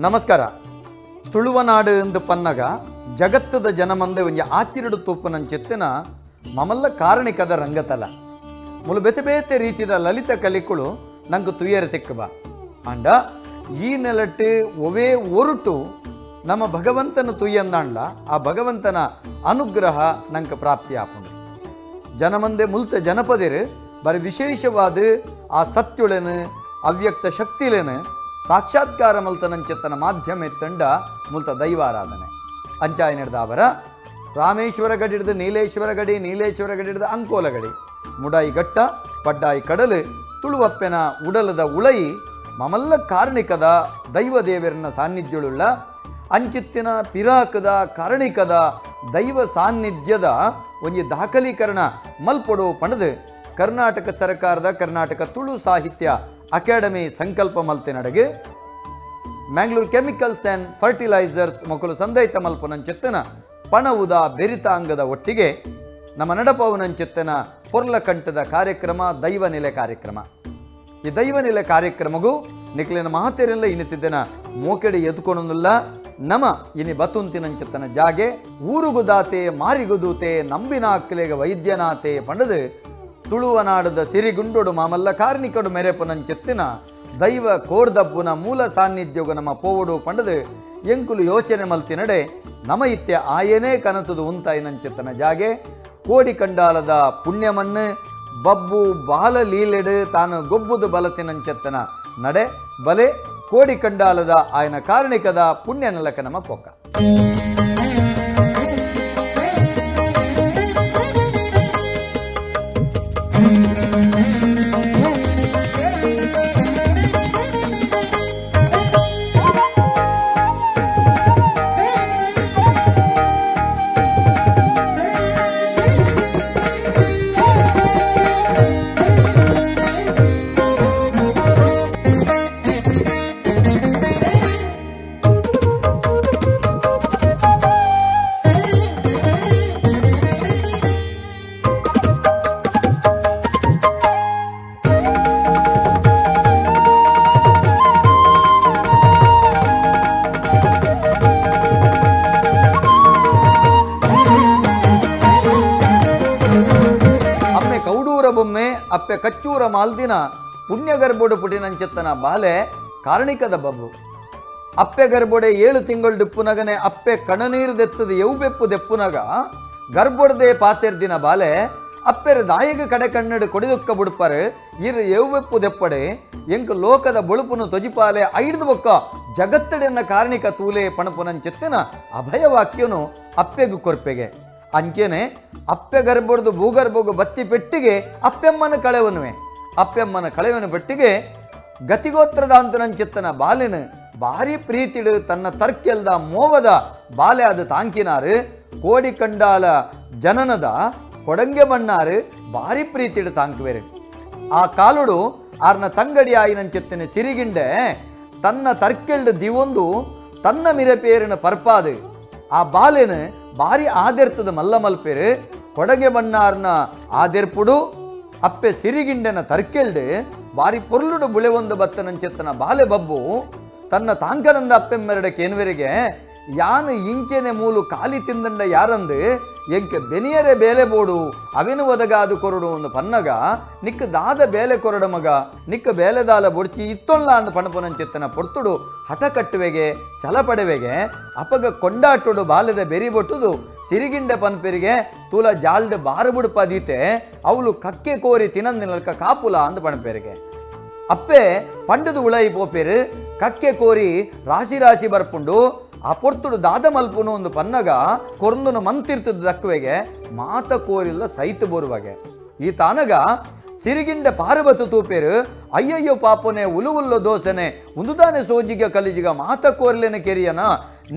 ನಮಸ್ಕಾರ. ತುಳುವನಾಡು ಎಂದು ಪನ್ನಗ ಜಗತ್ತದ ಜನಮಂದೆ ಒಂಜಿ ಆಚಿರಡು ತೂಪುನಂಚಿತ್ತಿನ ಮಮಲ್ಲ ಕಾರಣಿಕದ ರಂಗತಲ ಮುಲು ಬೇತೆ ಬೇತೆ ರೀತಿದ ಲಲಿತ ಕಲಿಕುಳು ನಂಗೆ ತುಯ್ಯರ ತಿಕ್ಕಬ ಅಂಡ ಈ ನೆಲಟ್ಟು ಒವೇ ಒರುಟು ನಮ್ಮ ಭಗವಂತನ ತುಯ್ಯಂದಾಂಡ್ಲ ಆ ಭಗವಂತನ ಅನುಗ್ರಹ ನಂಗೆ ಪ್ರಾಪ್ತಿ ಆಪುಂಡು. ಜನಮಂದೆ ಮುಲ್ತ ಜನಪದಿರು ಬರಿ ವಿಶೇಷವಾದ ಆ ಸತ್ಯುಳೆನು ಅವ್ಯಕ್ತ ಶಕ್ತಿಲೇನು ಸಾಕ್ಷಾತ್ಕಾರ ಮಲ್ತನಂಚೆತ್ತನ ಮಾಧ್ಯಮ ತಂಡ ಮುಲ್ತ ದೈವಾರಾಧನೆ ಅಂಚಾಯ ನಡೆದ ಅವರ ರಾಮೇಶ್ವರ ಗಡಿ ಹಿಡಿದು ನೀಲೇಶ್ವರ ಗಡಿ, ನೀಲೇಶ್ವರ ಗಡಿ ಹಿಡಿದು ಅಂಕೋಲ ಗಡಿ, ಮುಡಾಯಿ ಘಟ್ಟ, ಪಡ್ಡಾಯಿ ಕಡಲು, ತುಳುವಪ್ಪೆನ ಉಡಲದ ಉಳಯಿ ಮಮಲ್ಲ ಕಾರ್ಣಿಕದ ದೈವ ದೇವರನ್ನ ಸಾನ್ನಿಧ್ಯಳುಳ್ಳ ಅಂಚಿತ್ತಿನ ಪಿರಾಕದ ಕಾರಣಿಕದ ದೈವ ಸಾನ್ನಿಧ್ಯದ ಒಂಜಿ ದಾಖಲೀಕರಣ ಮಲ್ಪೊಡು ಪಣದು ಕರ್ನಾಟಕ ಸರ್ಕಾರದ ಕರ್ನಾಟಕ ತುಳು ಸಾಹಿತ್ಯ ಅಕಾಡೆಮಿ ಸಂಕಲ್ಪ ಮಲ್ತಿನಡೆಗೆ ಮ್ಯಾಂಗ್ಳೂರ್ chemicals and fertilisers ಮಕ್ಕಳು ಸಂದೈತ ಮಲ್ಪುನಂಚಿತ್ತನ ಪಣವುದ ಬೆರಿತಾಂಗದ ಒಟ್ಟಿಗೆ ನಮ್ಮ ನಡಪವನಂಚಿತ್ತನ ಪೊರ್ಲಕಂಠದ ಕಾರ್ಯಕ್ರಮ ದೈವ ನೆಲೆ ಕಾರ್ಯಕ್ರಮ. ಈ ದೈವ ನೆಲೆ ಕಾರ್ಯಕ್ರಮಗೂ ನಿಕ್ಲಿನ ಮಹತೆರೆಲ್ಲ ಇನ್ನಿತಿದ್ದನ ಮೋಕೆಡೆ ಎದ್ಕೊಳೊಂದಿಲ್ಲ ನಮ ಇನಿ ಬತುಂತಿನಂಚಿತ್ತನ ಜಾಗೆ ಊರುಗುದಾತೆ ಮಾರಿಗುದೂತೆ ನಂಬಿನಾಕ್ಲೆಗ ವೈದ್ಯನಾತೆ ಪಂಡದು ತುಳುವನಾಡದ ಸಿರಿಗುಂಡೋಡು ಮಾಮಲ್ಲ ಕಾರ್ಣಿಕಡು ಮೆರೆಪುನಂಚೆತ್ತಿನ ದೈವ ಕೋರ್ದಬ್ಬುನ ಮೂಲ ಸಾನ್ನಿಧ್ಯೋಗ ನಮ್ಮ ಪೋವಡು ಪಂಡದು ಎಂಕುಲು ಯೋಚನೆ ಮಲ್ತಿನಡೆ ನಮ ಇತ್ತೆ ಆಯನೇ ಕನತದು ಉಂತಾಯಿನಂಚೆತ್ತನ ಜಾಗೆ ಕೋಡಿ ಕಂಡಾಲದ ಪುಣ್ಯಮಣ್ಣು ಬಬ್ಬು ಬಾಲ ಲೀಲೆಡು ತಾನು ಗೊಬ್ಬುದು ಬಲತಿನಂಚೆತ್ತನ ನಡೆ ಬಲೆ ಕೋಡಿ ಕಂಡಾಲದ ಆಯನ ಕಾರಣಿಕದ ಪುಣ್ಯ ನೆಲಕ ನಮ್ಮ ಪೊಕ್ಕ. ಅಪ್ಪೆ ಕಚ್ಚೂರ ಮಾಲ್ದಿನ ಪುಣ್ಯಗರ್ಭೋಡು ಪುಟಿನಂಚೆತ್ತನ ಬಾಲೆ ಕಾರಣಿಕದ ಬಬ್ಬು ಅಪ್ಪೆ ಗರ್ಭೊಡೆ 7 ತಿಂಗಳು ಡಿಪ್ಪುನಗನೆ ಅಪ್ಪೆ ಕಣನೀರು ದೆತ್ತದ ಎವ್ಬೆಪ್ಪು ದೆಪ್ಪುನಗ ಗರ್ಭೊಡದೆ ಪಾತೆರ್ದಿನ ಬಾಲೆ ಅಪ್ಪೆರ ದಾಯಗ ಕಡೆ ಕಣ್ಣಡು ಕೊಡಿದುಕ್ಕ ಬುಡ್ಪಾರು ಇರು ಎವ್ಬೆಪ್ಪು ದೆಪ್ಪಡೆ ಎಂಕ್ ಲೋಕದ ಬೊಳುಪುನು ತೊಜಿಪಾಲೆ ಐಡ್ದು ಬೊಕ್ಕ ಜಗತ್ತಡೆನ್ನ ಕಾರಣಿಕ ತೂಲೆ ಪಣಪುನಂಚೆತ್ತನ ಅಭಯವಾಕ್ಯನು ಅಪ್ಪೆಗು ಕೊರ್ಪೆಗೆ ಅಂಚೆನೆ ಅಪ್ಪೆ ಗರ್ಭೊಡ್ದು ಭೂಗರ್ಭಗು ಬತ್ತಿ ಪೆಟ್ಟಿಗೆ ಅಪ್ಪೆಮ್ಮನ ಕಳೆವನುವೆ ಅಪ್ಪೆಮ್ಮನ ಕಳೆವನ ಪೆಟ್ಟಿಗೆ ಗತಿಗೋತ್ರದ ಅಂತನಂಚಿತ್ತನ ಬಾಲೆನು ಭಾರಿ ಪ್ರೀತಿಡು ತನ್ನ ತರ್ಕೆಲ್ದ ಮೋವದ ಬಾಲೆ ಅದು ತಾಂಕಿನಾರು ಕೋಡಿ ಕಂಡಾಲ ಜನನದ ಕೊಡಂಗೆ ಮಣ್ಣಾರು ಭಾರಿ ಪ್ರೀತಿಡು ತಾಂಕುವೆರು. ಆ ಕಾಲುಡು ಆರ್ನ ತಂಗಡಿ ಆಯಿನಂಚಿತ್ತನ ಸಿರಿಗಿಂಡೆ ತನ್ನ ತರ್ಕೆಲ್ಡು ದಿವೊಂದು ತನ್ನ ಮಿರಪೇರಿನ ಪರ್ಪಾದು ಆ ಬಾಲೆನು ಭಾರಿ ಆದೆರ್ತದ ಮಲ್ಲ ಮಲ್ಪೇರು ಕೊಡಗೆ ಬಣ್ಣಾರ್ನ ಆದೆರ್ಪುಡು ಅಪ್ಪೆ ಸಿರಿಗಿಂಡನ ತರ್ಕೆಲ್ಡು ಭಾರಿ ಪೊರ್ಲುಡು ಬುಳೆವೊಂದು ಬತ್ತನಂಚೆತ್ತನ ಬಾಲೆ ಬಬ್ಬು ತನ್ನ ತಾಂಕನಂದ ಅಪ್ಪೆಮ್ಮೆರಡ ಕೇನ್ವೆರಿಗೆ ಯಾನು ಇಂಚೆನೆ ಮೂಲು ಕಾಲಿ ತಿಂದಂಡ ಯಾರಂದು ಎಂಕೆ ಬೆನಿಯರೆ ಬೇಲೆ ಬೋಡು ಅವೆನು ಒದಗಾದು ಕೊರಡು ಒಂದು ಪನ್ನಗ ನಿಕ್ಕ ದಾದ ಬೇಲೆ ಕೊರಡ ಮಗ ನಿಕ್ಕ ಬೇಲೆದಾಲ ಬೊಡ್ಚಿ ಇತ್ತೊಲ್ಲ ಅಂದು ಪಣಪುನಂಚಿತ್ತನ ಪೊರ್ತುಡು ಹಠ ಕಟ್ಟುವೆಗೆ ಛಲಪಡೆವೆಗೆ ಅಪಗ ಕೊಂಡಾಟುಡು ಬಾಲೆದ ಬೆರಿ ಬೊಟ್ಟುದು ಸಿರಿಗಿಂಡ ಪನ್ಪೆರಿಗೆ ತೂಲ ಜಾಲ್ಡ್ ಬಾರು ಬುಡುಪದೀತೆ ಅವಳು ಕಕ್ಕೆ ಕೋರಿ ತಿನಂದಿನಲ್ಕ ಕಾಪುಲ ಅಂದು ಪಣಪೆರಿಗೆ ಅಪ್ಪೆ ಪಂಡದು ಉಳೈ ಪೋಪೇರು ಕಕ್ಕೆ ಕೋರಿ ರಾಶಿ ರಾಶಿ ಬರ್ಪುಂಡು ಆ ಪೊರ್ತುಡು ದಾದ ಮಲ್ಪುನು ಒಂದು ಪನ್ನಗ ಕೊರಂದನು ಮಂತಿರ್ತದ ದಕ್ಕುವೆಗೆ ಮಾತ ಕೋರಿಲ್ಲ ಸೈತು ಬೋರುವಾಗೆ ಈ ತಾನಗ ಸಿರಿಗಿಂಡ ಪಾರ್ವತು ತೂಪೇರು ಅಯ್ಯಯ್ಯೋ ಪಾಪನೆ ಉಲುವುಲ್ಲೋ ದೋಸೆನೆ ಉಂದುದಾನೆ ಸೋಜಿಗ ಕಲಿಜಿಗ ಮಾತ ಕೋರಿಲೇನ ಕೆರಿಯನ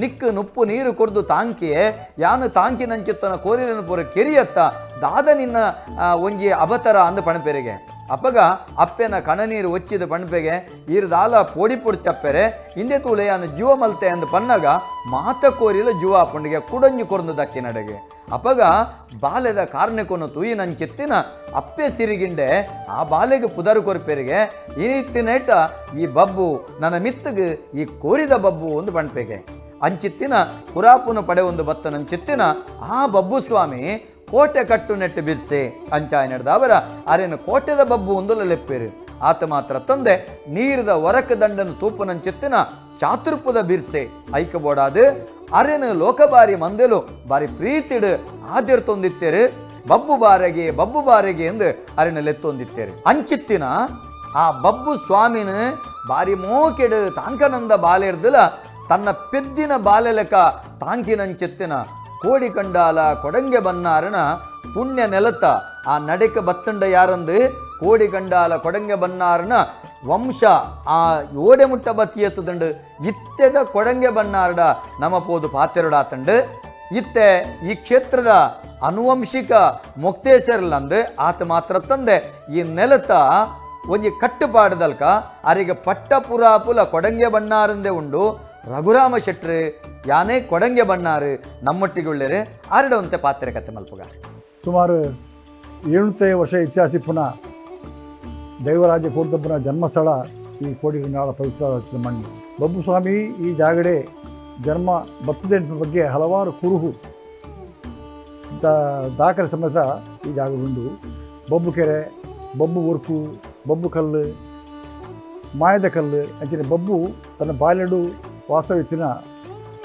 ನಿಕ್ಕು ನುಪ್ಪು ನೀರು ಕೊಡ್ದು ತಾಂಕಿಯೇ ಯಾನು ತಾಂಕಿನಂಚಿತ್ತನ ಕೋರಿಲೇನ ಪೂರ ಕೆರಿಯತ್ತ ದಾದ ನಿನ್ನ ಒಂಜಿ ಅಬತರ ಅಂದು ಪಣಪೆರಿಗೆ ಅಪಗ ಅಪ್ಪೆನ ಕಣನೀರು ಒಚ್ಚಿದ ಪಣ್ಪೆಗೆ ಈರ್ದಾಲ ಪೋಡಿ ಪೊಡ್ಚಪ್ಪೆರೆ ಇಂದೆ ತೂಲೆಯಾನು ಜೀವ ಮಲ್ತೆ ಅಂದ್ ಪನ್ನಗ ಮಾತ ಕೋರಿಲ ಜೀವ ಪಂಡಿಗೆ ಕುಡಂಜಿ ಕೊರ್ದು ದಕ್ಕಿನಡೆಗೆ ಅಪಗ ಬಾಲೆದ ಕಾರಣಕ್ಕೊನು ತೂಯಿ ನಂಚಿತ್ತಿನ ಅಪ್ಪೆ ಸಿರಿಗಿಂಡೆ ಆ ಬಾಲೆಗೆ ಪುದರು ಕೊರ್ಪೆರಿಗೆ ಈ ರೀತಿನೇಟ ಈ ಬಬ್ಬು ನನ್ನ ಮಿತ್ತಗೆ ಈ ಕೋರಿದ ಬಬ್ಬು ಒಂದು ಪಣ್ಪೆಗೆ ಅಂಚಿತ್ತಿನ ಪುರಾಪುನ ಪಡೆ ಒಂದು ಬತ್ತನಂಚಿತ್ತಿನ ಆ ಬಬ್ಬು ಸ್ವಾಮಿ ಕೋಟೆ ಕಟ್ಟು ನೆಟ್ಟು ಬಿದ್ಸೆ ಅಂಚಾಯ ನಡೆದವರ ಅರೇನು ಕೋಟೆದ ಬಬ್ಬು ಒಂದು ಲೆಪ್ಪೇರು ಆತ ಮಾತ್ರ ತಂದೆ ನೀರದ ಒರಕ ದಂಡನ ತೂಪನಂಚಿತ್ತಿನ ಚಾತುರ್ಪದ ಬಿರ್ಸೆ ಐಕಬೋಡಾದು ಅರೇನು ಲೋಕಬಾರಿ ಮಂದೆಲು ಬಾರಿ ಪ್ರೀತಿಡು ಆದಿರ್ತೊಂದಿತ್ತೇರು ಬಬ್ಬು ಬಾರೆಗೆ ಬಬ್ಬು ಬಾರೆಗೆ ಎಂದು ಅರೇನು ಲೆತ್ತೊಂದಿತ್ತೇರು ಅಂಚಿತ್ತಿನ ಆ ಬಬ್ಬು ಸ್ವಾಮಿನ ಬಾರಿ ಮೋಕೆಡು ತಾಂಕನಂದ ಬಾಲೆರ್ದಲ ತನ್ನ ಪೆದ್ದಿನ ಬಾಲೆಲೆಕ ತಾಂಕಿನಂಚಿತ್ತಿನ ಕೋಡಿ ಕಂಡಾಲ ಕೊಡಂಗೆ ಬನ್ನಾರನ ಪುಣ್ಯ ನೆಲತ ಆ ನಡೆಕ ಬತ್ತಂಡ ಯಾರಂದು ಕೋಡಿ ಕಂಡಾಲ ಕೊಡಂಗೆ ಬನ್ನಾರನ ವಂಶ ಆ ಓಡೆ ಮುಟ್ಟ ಬತ್ತಿಯತ್ತದಂಡು ಇತ್ತೆದ ಕೊಡಂಗೆ ಬನ್ನಾರಡ ನಮ ಪೋದು ಪಾತೆರಡಾತಂಡು ಇತ್ತೆ ಈ ಕ್ಷೇತ್ರದ ಅನುವಂಶಿಕ ಮೊಕ್ತೇಸರ್ಲಂದು ಆತ ಮಾತ್ರ ತಂದೆ ಈ ನೆಲತ ಒಂಜಿ ಕಟ್ಟುಪಾಡದಲ್ಕ ಅರಿಗೆ ಪಟ್ಟ ಪುರಾಪುಲ ಕೊಡಂಗೆ ಬಣ್ಣಾರಂದೇ ಉಂಡು ರಘುರಾಮ ಶೆಟ್ರು ಯಾನೇ ಕೊಡಂಗೆ ಬಣ್ಣಾರು ನಮ್ಮೊಟ್ಟಿಗೆ ಆರಡವಂತೆ ಪಾತ್ರೆ ಕತೆ ಮಲ್ಪುಗ. ಸುಮಾರು 700 ವರ್ಷ ಇತಿಹಾಸ ಪುನಃ ದೈವರಾಜ ಕೋಡ್ದಬ್ಬನ ಜನ್ಮಸ್ಥಳ ಈ ಕೋಡಿಗಂಡಾಳ ಪವಿತ್ರ ಮಣ್ಣು. ಬಬ್ಬು ಸ್ವಾಮಿ ಈ ಜಾಗಡೆ ಜನ್ಮ ಬತ್ತದೆ ಬಗ್ಗೆ ಹಲವಾರು ಕುರುಹು ದಾಖಲೆ ಸಮೇತ ಈ ಜಾಗ ಉಂಡು. ಬಬ್ಬು ಕೆರೆ, ಬಬ್ಬು ಉರ್ಕು, ಬಬ್ಬು ಕಲ್ಲು, ಮಾಯದ ಕಲ್ಲು ಅಂಚನೆ ಬಬ್ಬು ತನ್ನ ಬಾಲ್ಯಡು ವಾಸ್ತವ್ಯತ್ತಿನ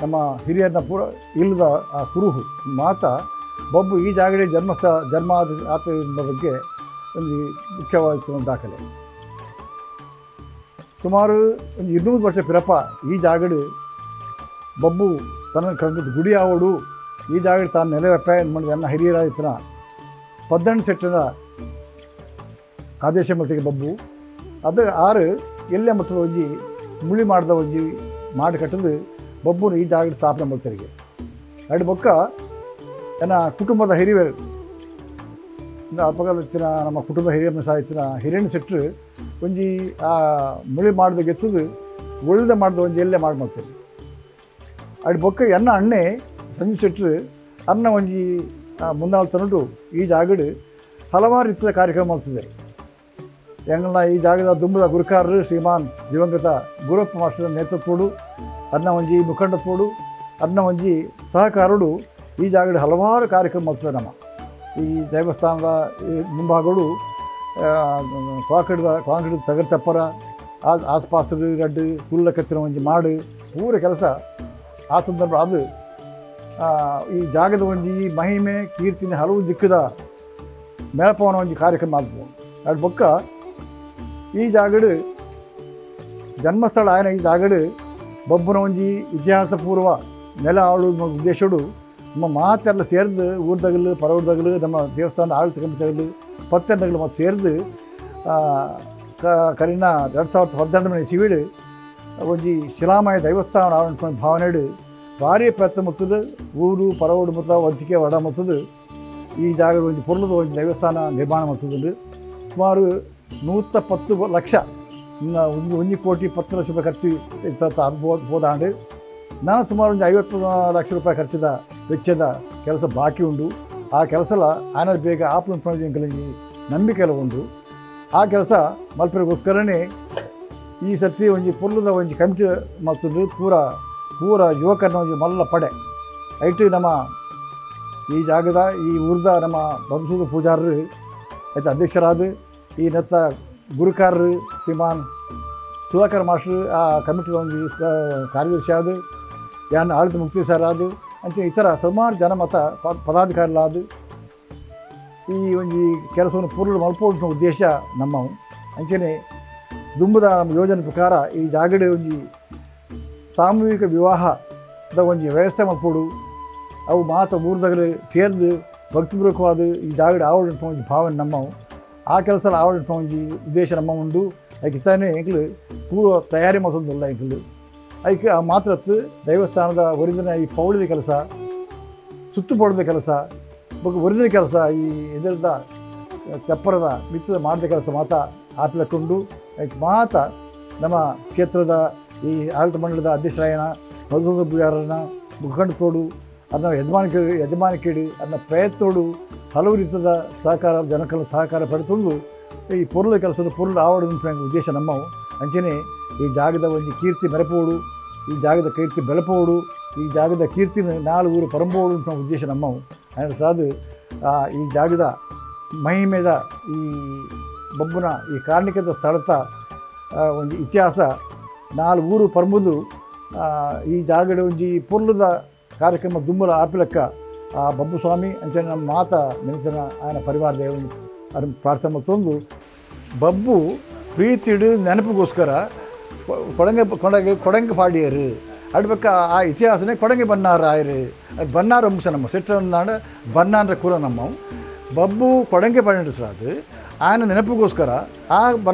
ನಮ್ಮ ಹಿರಿಯರನ್ನ ಪೂರ ಇಲ್ಲದ ಆ ಕುರುಹು ಮಾತ ಬಬ್ಬು ಈ ಜಾಗಡೆ ಜನ್ಮ ಆತ ಬಗ್ಗೆ ಒಂದು ಮುಖ್ಯವಾದ ದಾಖಲೆ. ಸುಮಾರು ಒಂದು 200 ವರ್ಷ ಪಿರಪ ಈ ಜಾಗಡು ಬಬ್ಬು ತನ್ನ ಕಂಗದ ಗುಡಿ ಆವಡು ಈ ಜಾಗಡೆ ತಾನು ನೆಲೆವೆಪ್ಪ ಮಾಡಿದ ನನ್ನ ಹಿರಿಯರಾಯ್ತನ ಪದ್ದಣ್ಣ ಶೆಟ್ಟನ ಆದೇಶ ಮತ್ತಿಗೆ ಬಬ್ಬು ಅದು ಆರು ಎಲ್ಲೇ ಮಟ್ಟದ ಒಂಜಿ ಮುಳಿ ಮಾಡಿದ ಒಂಜಿ ಮಾಡಿ ಕಟ್ಟದು ಬಬ್ಬುನ ಈ ಜಾಗಡೆ ಸ್ಥಾಪನೆ ಮಾಡ್ತಾರೆ. ಎರಡು ಬೊಕ್ಕ ನನ್ನ ಕುಟುಂಬದ ಹಿರಿಯರು ಅಪಗಲತ್ತಿನ ನಮ್ಮ ಕುಟುಂಬ ಹಿರಿಯರನ್ನ ಸಾಯ್ತಿನ ಹಿರಿಯಣ್ಣ ಶೆಟ್ಟರು ಒಂಜಿ ಆ ಮುಳಿ ಮಾಡಿದ ಗೆತ್ತದು ಒಳ್ಳೆದ ಮಾಡಿದ ಒಂಜಿ ಎಲ್ಲೇ ಮಾಡಿ ಮಾಡ್ತಾರೆ. ಅಡು ಬೊಕ್ಕ ಎನ್ನ ಅಣ್ಣೆ ಸಂಜು ಶೆಟ್ಟರು ಅನ್ನ ಒಂಜಿ ಮುಂದಾಳು ತನಟು ಈ ಜಾಗಡು ಹಲವಾರು ರೀತಿಯ ಕಾರ್ಯಕ್ರಮ ಮಾಡ್ತಿದ್ದಾರೆ. ಎಂಗಳನ್ನ ಈ ಜಾಗದ ದುಂಬದ ಗುರುಕಾರರು ಶ್ರೀಮಾನ್ ದಿವಂಗತ ಗುರಪ್ಪ ಮಾಸ್ಟರ್ ನೇತೃತ್ವಡು ಅನ್ನ ಒಂಜಿ ಮುಖಂಡತ್ವಡು ಅನ್ನ ಒಂಜಿ ಸಹಕಾರಡು ಈ ಜಾಗಡು ಹಲವಾರು ಕಾರ್ಯಕ್ರಮ ಮಾಡ್ತದೆ. ನಮ್ಮ ಈ ದೇವಸ್ಥಾನದ ಮುಂಭಾಗಗಳು ಕಾಂಕ್ರೀಟ್ ತಗರು ತಪ್ಪರ ಆಸ್ಪಾಸ್ರು ರಡ್ಡು ಹುಲ್ಲ ಕತ್ತಿನ ಒಂಜಿ ಮಾಡು ಪೂರ ಕೆಲಸ ಆ ಸಂದರ್ಭ ಅದು ಈ ಜಾಗದ ಒಂಜಿ ಮಹಿಮೆ ಕೀರ್ತಿನ ಹಲವು ದಿಕ್ಕದ ಮೇಳಪವನ ಒಂಜಿ ಕಾರ್ಯಕ್ರಮ ಆದವು. ಅದು ಬೊಕ್ಕ ಈ ಜಾಗಡು ಜನ್ಮಸ್ಥಳ ಆಯನ ಈ ಜಾಗಡು ಬಬ್ಬುನ ಒಂಜಿ ಇತಿಹಾಸ ಪೂರ್ವ ನೆಲ ಆಳು ಉದ್ದೇಶಡು ನಮ್ಮ ಮಾತೆಲ್ಲ ಸೇರಿದು ಊರ್ದಗಲು ಪರವೂರ್ದಗಲು ನಮ್ಮ ದೇವಸ್ಥಾನದ ಆಳು ತಗಲು ಪತ್ತೆಂಡಗಳು ಮತ್ತು ಸೇರಿದು ಕರಿನ 2012 ಇಸವಿಡು ಒಂಜಿ ಶಿಲಾಮಯ ದೇವಸ್ಥಾನ ಆಳು ಭಾವನೆಡು ಭಾರಿ ಪ್ರಯತ್ನ ಮತ್ತದು ಊರು ಪರವೂರು ಮತ್ತು ವಂತಿಕೆ ವಡ ಮತ್ತದು ಈ ಜಾಗ ಒಂಜಿ ಪೊರ್ಲದ ಒಂಜಿ ದೇವಸ್ಥಾನ ನಿರ್ಮಾಣ ಮತ್ತದು ಸುಮಾರು 110 ಲಕ್ಷ 1 ಕೋಟಿ 10 ಲಕ್ಷ ರೂಪಾಯಿ ಖರ್ಚು ಹೋದಾಂಡು ನಾನು ಸುಮಾರು ಒಂದು 50 ಲಕ್ಷ ರೂಪಾಯಿ ಖರ್ಚದ ವೆಚ್ಚದ ಕೆಲಸ ಬಾಕಿ ಉಂಡು. ಆ ಕೆಲಸ ಆನದ ಬೇಗ ಆಪ್ಲ ನಂಬಿಕೆ ಎಲ್ಲ ಉಂಡು. ಆ ಕೆಲಸ ಮಲ್ಪರಿಗೋಸ್ಕರನೇ ಈ ಸರ್ತಿ ಒಂಜಿ ಪೊರ್ಲದ ಒಂಜಿ ಕಮಿಟಿ ಮಲ್ತದ್ದು ಪೂರ ಪೂರ ಯುವಕರನ್ನ ಒಂಜಿ ಮಲ್ಲ ಪಡೆ ಐಟು ನಮ್ಮ ಈ ಜಾಗದ ಈ ಊರ್ದ ನಮ್ಮ ಬಂಸೂದ ಪೂಜಾರರು ಆಯ್ತು ಅಧ್ಯಕ್ಷರಾದ ಈ ನೆತ್ತ ಗುರುಕಾರರು ಶ್ರೀಮಾನ್ ಸುಧಾಕರ್ ಮಾಸ್ಟ್ರು ಆ ಕಮಿಟಿದ ಒಂದು ಕಾರ್ಯದರ್ಶಿ ಆದ ಯಾನ್ ಆಳಿತ ಮುಕ್ತಿ ಸರ್ ಆದ ಅಂಚೆ ಇತರ ಸುಮಾರು ಜನಮತ ಪದಾಧಿಕಾರಿಗಳಾದ ಈ ಒಂಜಿ ಕೆಲಸವನ್ನು ಪೂರ್ಣ ಮಲ್ಪೋಡುವ ಉದ್ದೇಶ ನಮ್ಮವು. ಅಂಚನೆ ದುಂಬದ ನಮ್ಮ ಯೋಜನೆ ಪ್ರಕಾರ ಈ ಜಾಗಡೆ ಒಂಜಿ ಸಾಮೂಹಿಕ ವಿವಾಹದ ಒಂಜಿ ವ್ಯವಸ್ಥೆ ಮಲ್ಪೋಡು ಅವು ಮಾತ ಊರ್ದಗಲು ಸೇರಿದು ಭಕ್ತಿಪೂರ್ವಕವಾದ ಈ ಜಾಗಡೆ ಆವಡ ಒಂಜಿ ಭಾವನೆ ನಮ್ಮವು. ಆ ಕೆಲಸ ಆವಡ ಒಂಜಿ ಉದ್ದೇಶ ನಮ್ಮ ಉಂಡು. ಅದಕ್ಕೆ ತಾನೇ ಎಂಕ್ಲು ಪೂರ್ವ ತಯಾರಿ ಮಾಡೋದಿಲ್ಲ ಎಂಕ್ಲು ಅದಕ್ಕೆ ಆ ಮಾತ್ರ ದೇವಸ್ಥಾನದ ಒರಿದಿನ ಈ ಪೌಳಿದ ಕೆಲಸ ಸುತ್ತು ಪೌಳದ ಕೆಲಸ ಒರಿದಿನ ಕೆಲಸ ಈ ಇದರದ ತೆಪ್ಪರದ ಮಿತ್ತದ ಮಾಡಿದ ಕೆಲಸ ಮಾತ ಆಪಿಲಕ್ಕೊಂಡು ಮಾತ ನಮ್ಮ ಕ್ಷೇತ್ರದ ಈ ಆಡಳಿತ ಮಂಡಳದ ಅಧ್ಯಕ್ಷರಾಯನ ಮಧುಸೂದನ ಪೂಜಾರನ ಮುಖಂಡತೋಡು ಅದನ್ನ ಯಜಮಾನಿಕೇಡು ಅದನ್ನ ಪ್ರಯತ್ನೋಡು ಹಲವು ರೀತಿಯ ಸಹಕಾರ ಜನಕಲ ಸಹಕಾರ ಪಡೆದುಕೊಂಡು ಈ ಪೊರುಳ ಕೆಲಸದ ಪೊರುಳು ಆವಡ ಉದ್ದೇಶ ನಮ್ಮವು. ಅಂಚನೆ ಈ ಜಾಗದ ಒಂದು ಕೀರ್ತಿ ಮೆರಪೋಡು, ಈ ಜಾಗದ ಕೀರ್ತಿ ಬೆಳಪೋಡು, ಈ ಜಾಗದ ಕೀರ್ತಿನ ನಾಲ್ವರು ಪರಂಬೋಡು ಅಂತ ಉದ್ದೇಶ ನಮ್ಮವು. ಆ್ಯಂಡ್ ಸಾದು ಈ ಜಾಗದ ಮಹಿಮೆದ ಈ ಬೊಬ್ಬನ ಈ ಕಾರ್ಣಿಕದ ಸ್ಥಳದ ಒಂದು ಇತಿಹಾಸ ನಾಲ್ವೂರು ಪರಂಬುದು ಈ ಜಾಗದ ಒಂಜಿ ಪೊರ್ಲುದ ಕಾರ್ಯಕ್ರಮ ದುಮ್ಮಲ ಆಪಿಲಕ್ಕ ಆ ಬಬ್ಬು ಸ್ವಾಮಿ ಅಂಚನೆ ನಮ್ಮ ಮಾತ ನೆನೆಸನ ಆಯನ ಪರಿವಾರ ದೇವರು ಅದನ್ನು ಪ್ರಾರ್ಥನೆ ಮತ್ತೊಂದು ಬಬ್ಬು ಪ್ರೀತಿಡು ನೆನಪಿಗೋಸ್ಕರ ಕೊಡಂಗೆ ಕೊಡಗೆ ಕೊಡಂಗೆ ಪಾಡಿಯರು ಅಡ್ಬೇಕ ಆ ಇತಿಹಾಸನೇ ಕೊಡಂಗೆ ಬನ್ನಾರ ಆಯರು ಅದು ಬನ್ನಾರ ವಂಶ ನಮ್ಮ ಸೆಟ್ಟನಾಡ ಬನ್ನಾರ ಕುಲ ನಮ್ಮವು. ಬಬ್ಬು ಕೊಡಂಗೆ ಪಾಡಿಂಡು ಸರ್ ಅದು ಆಯನ ನೆನಪಿಗೋಸ್ಕರ ಆ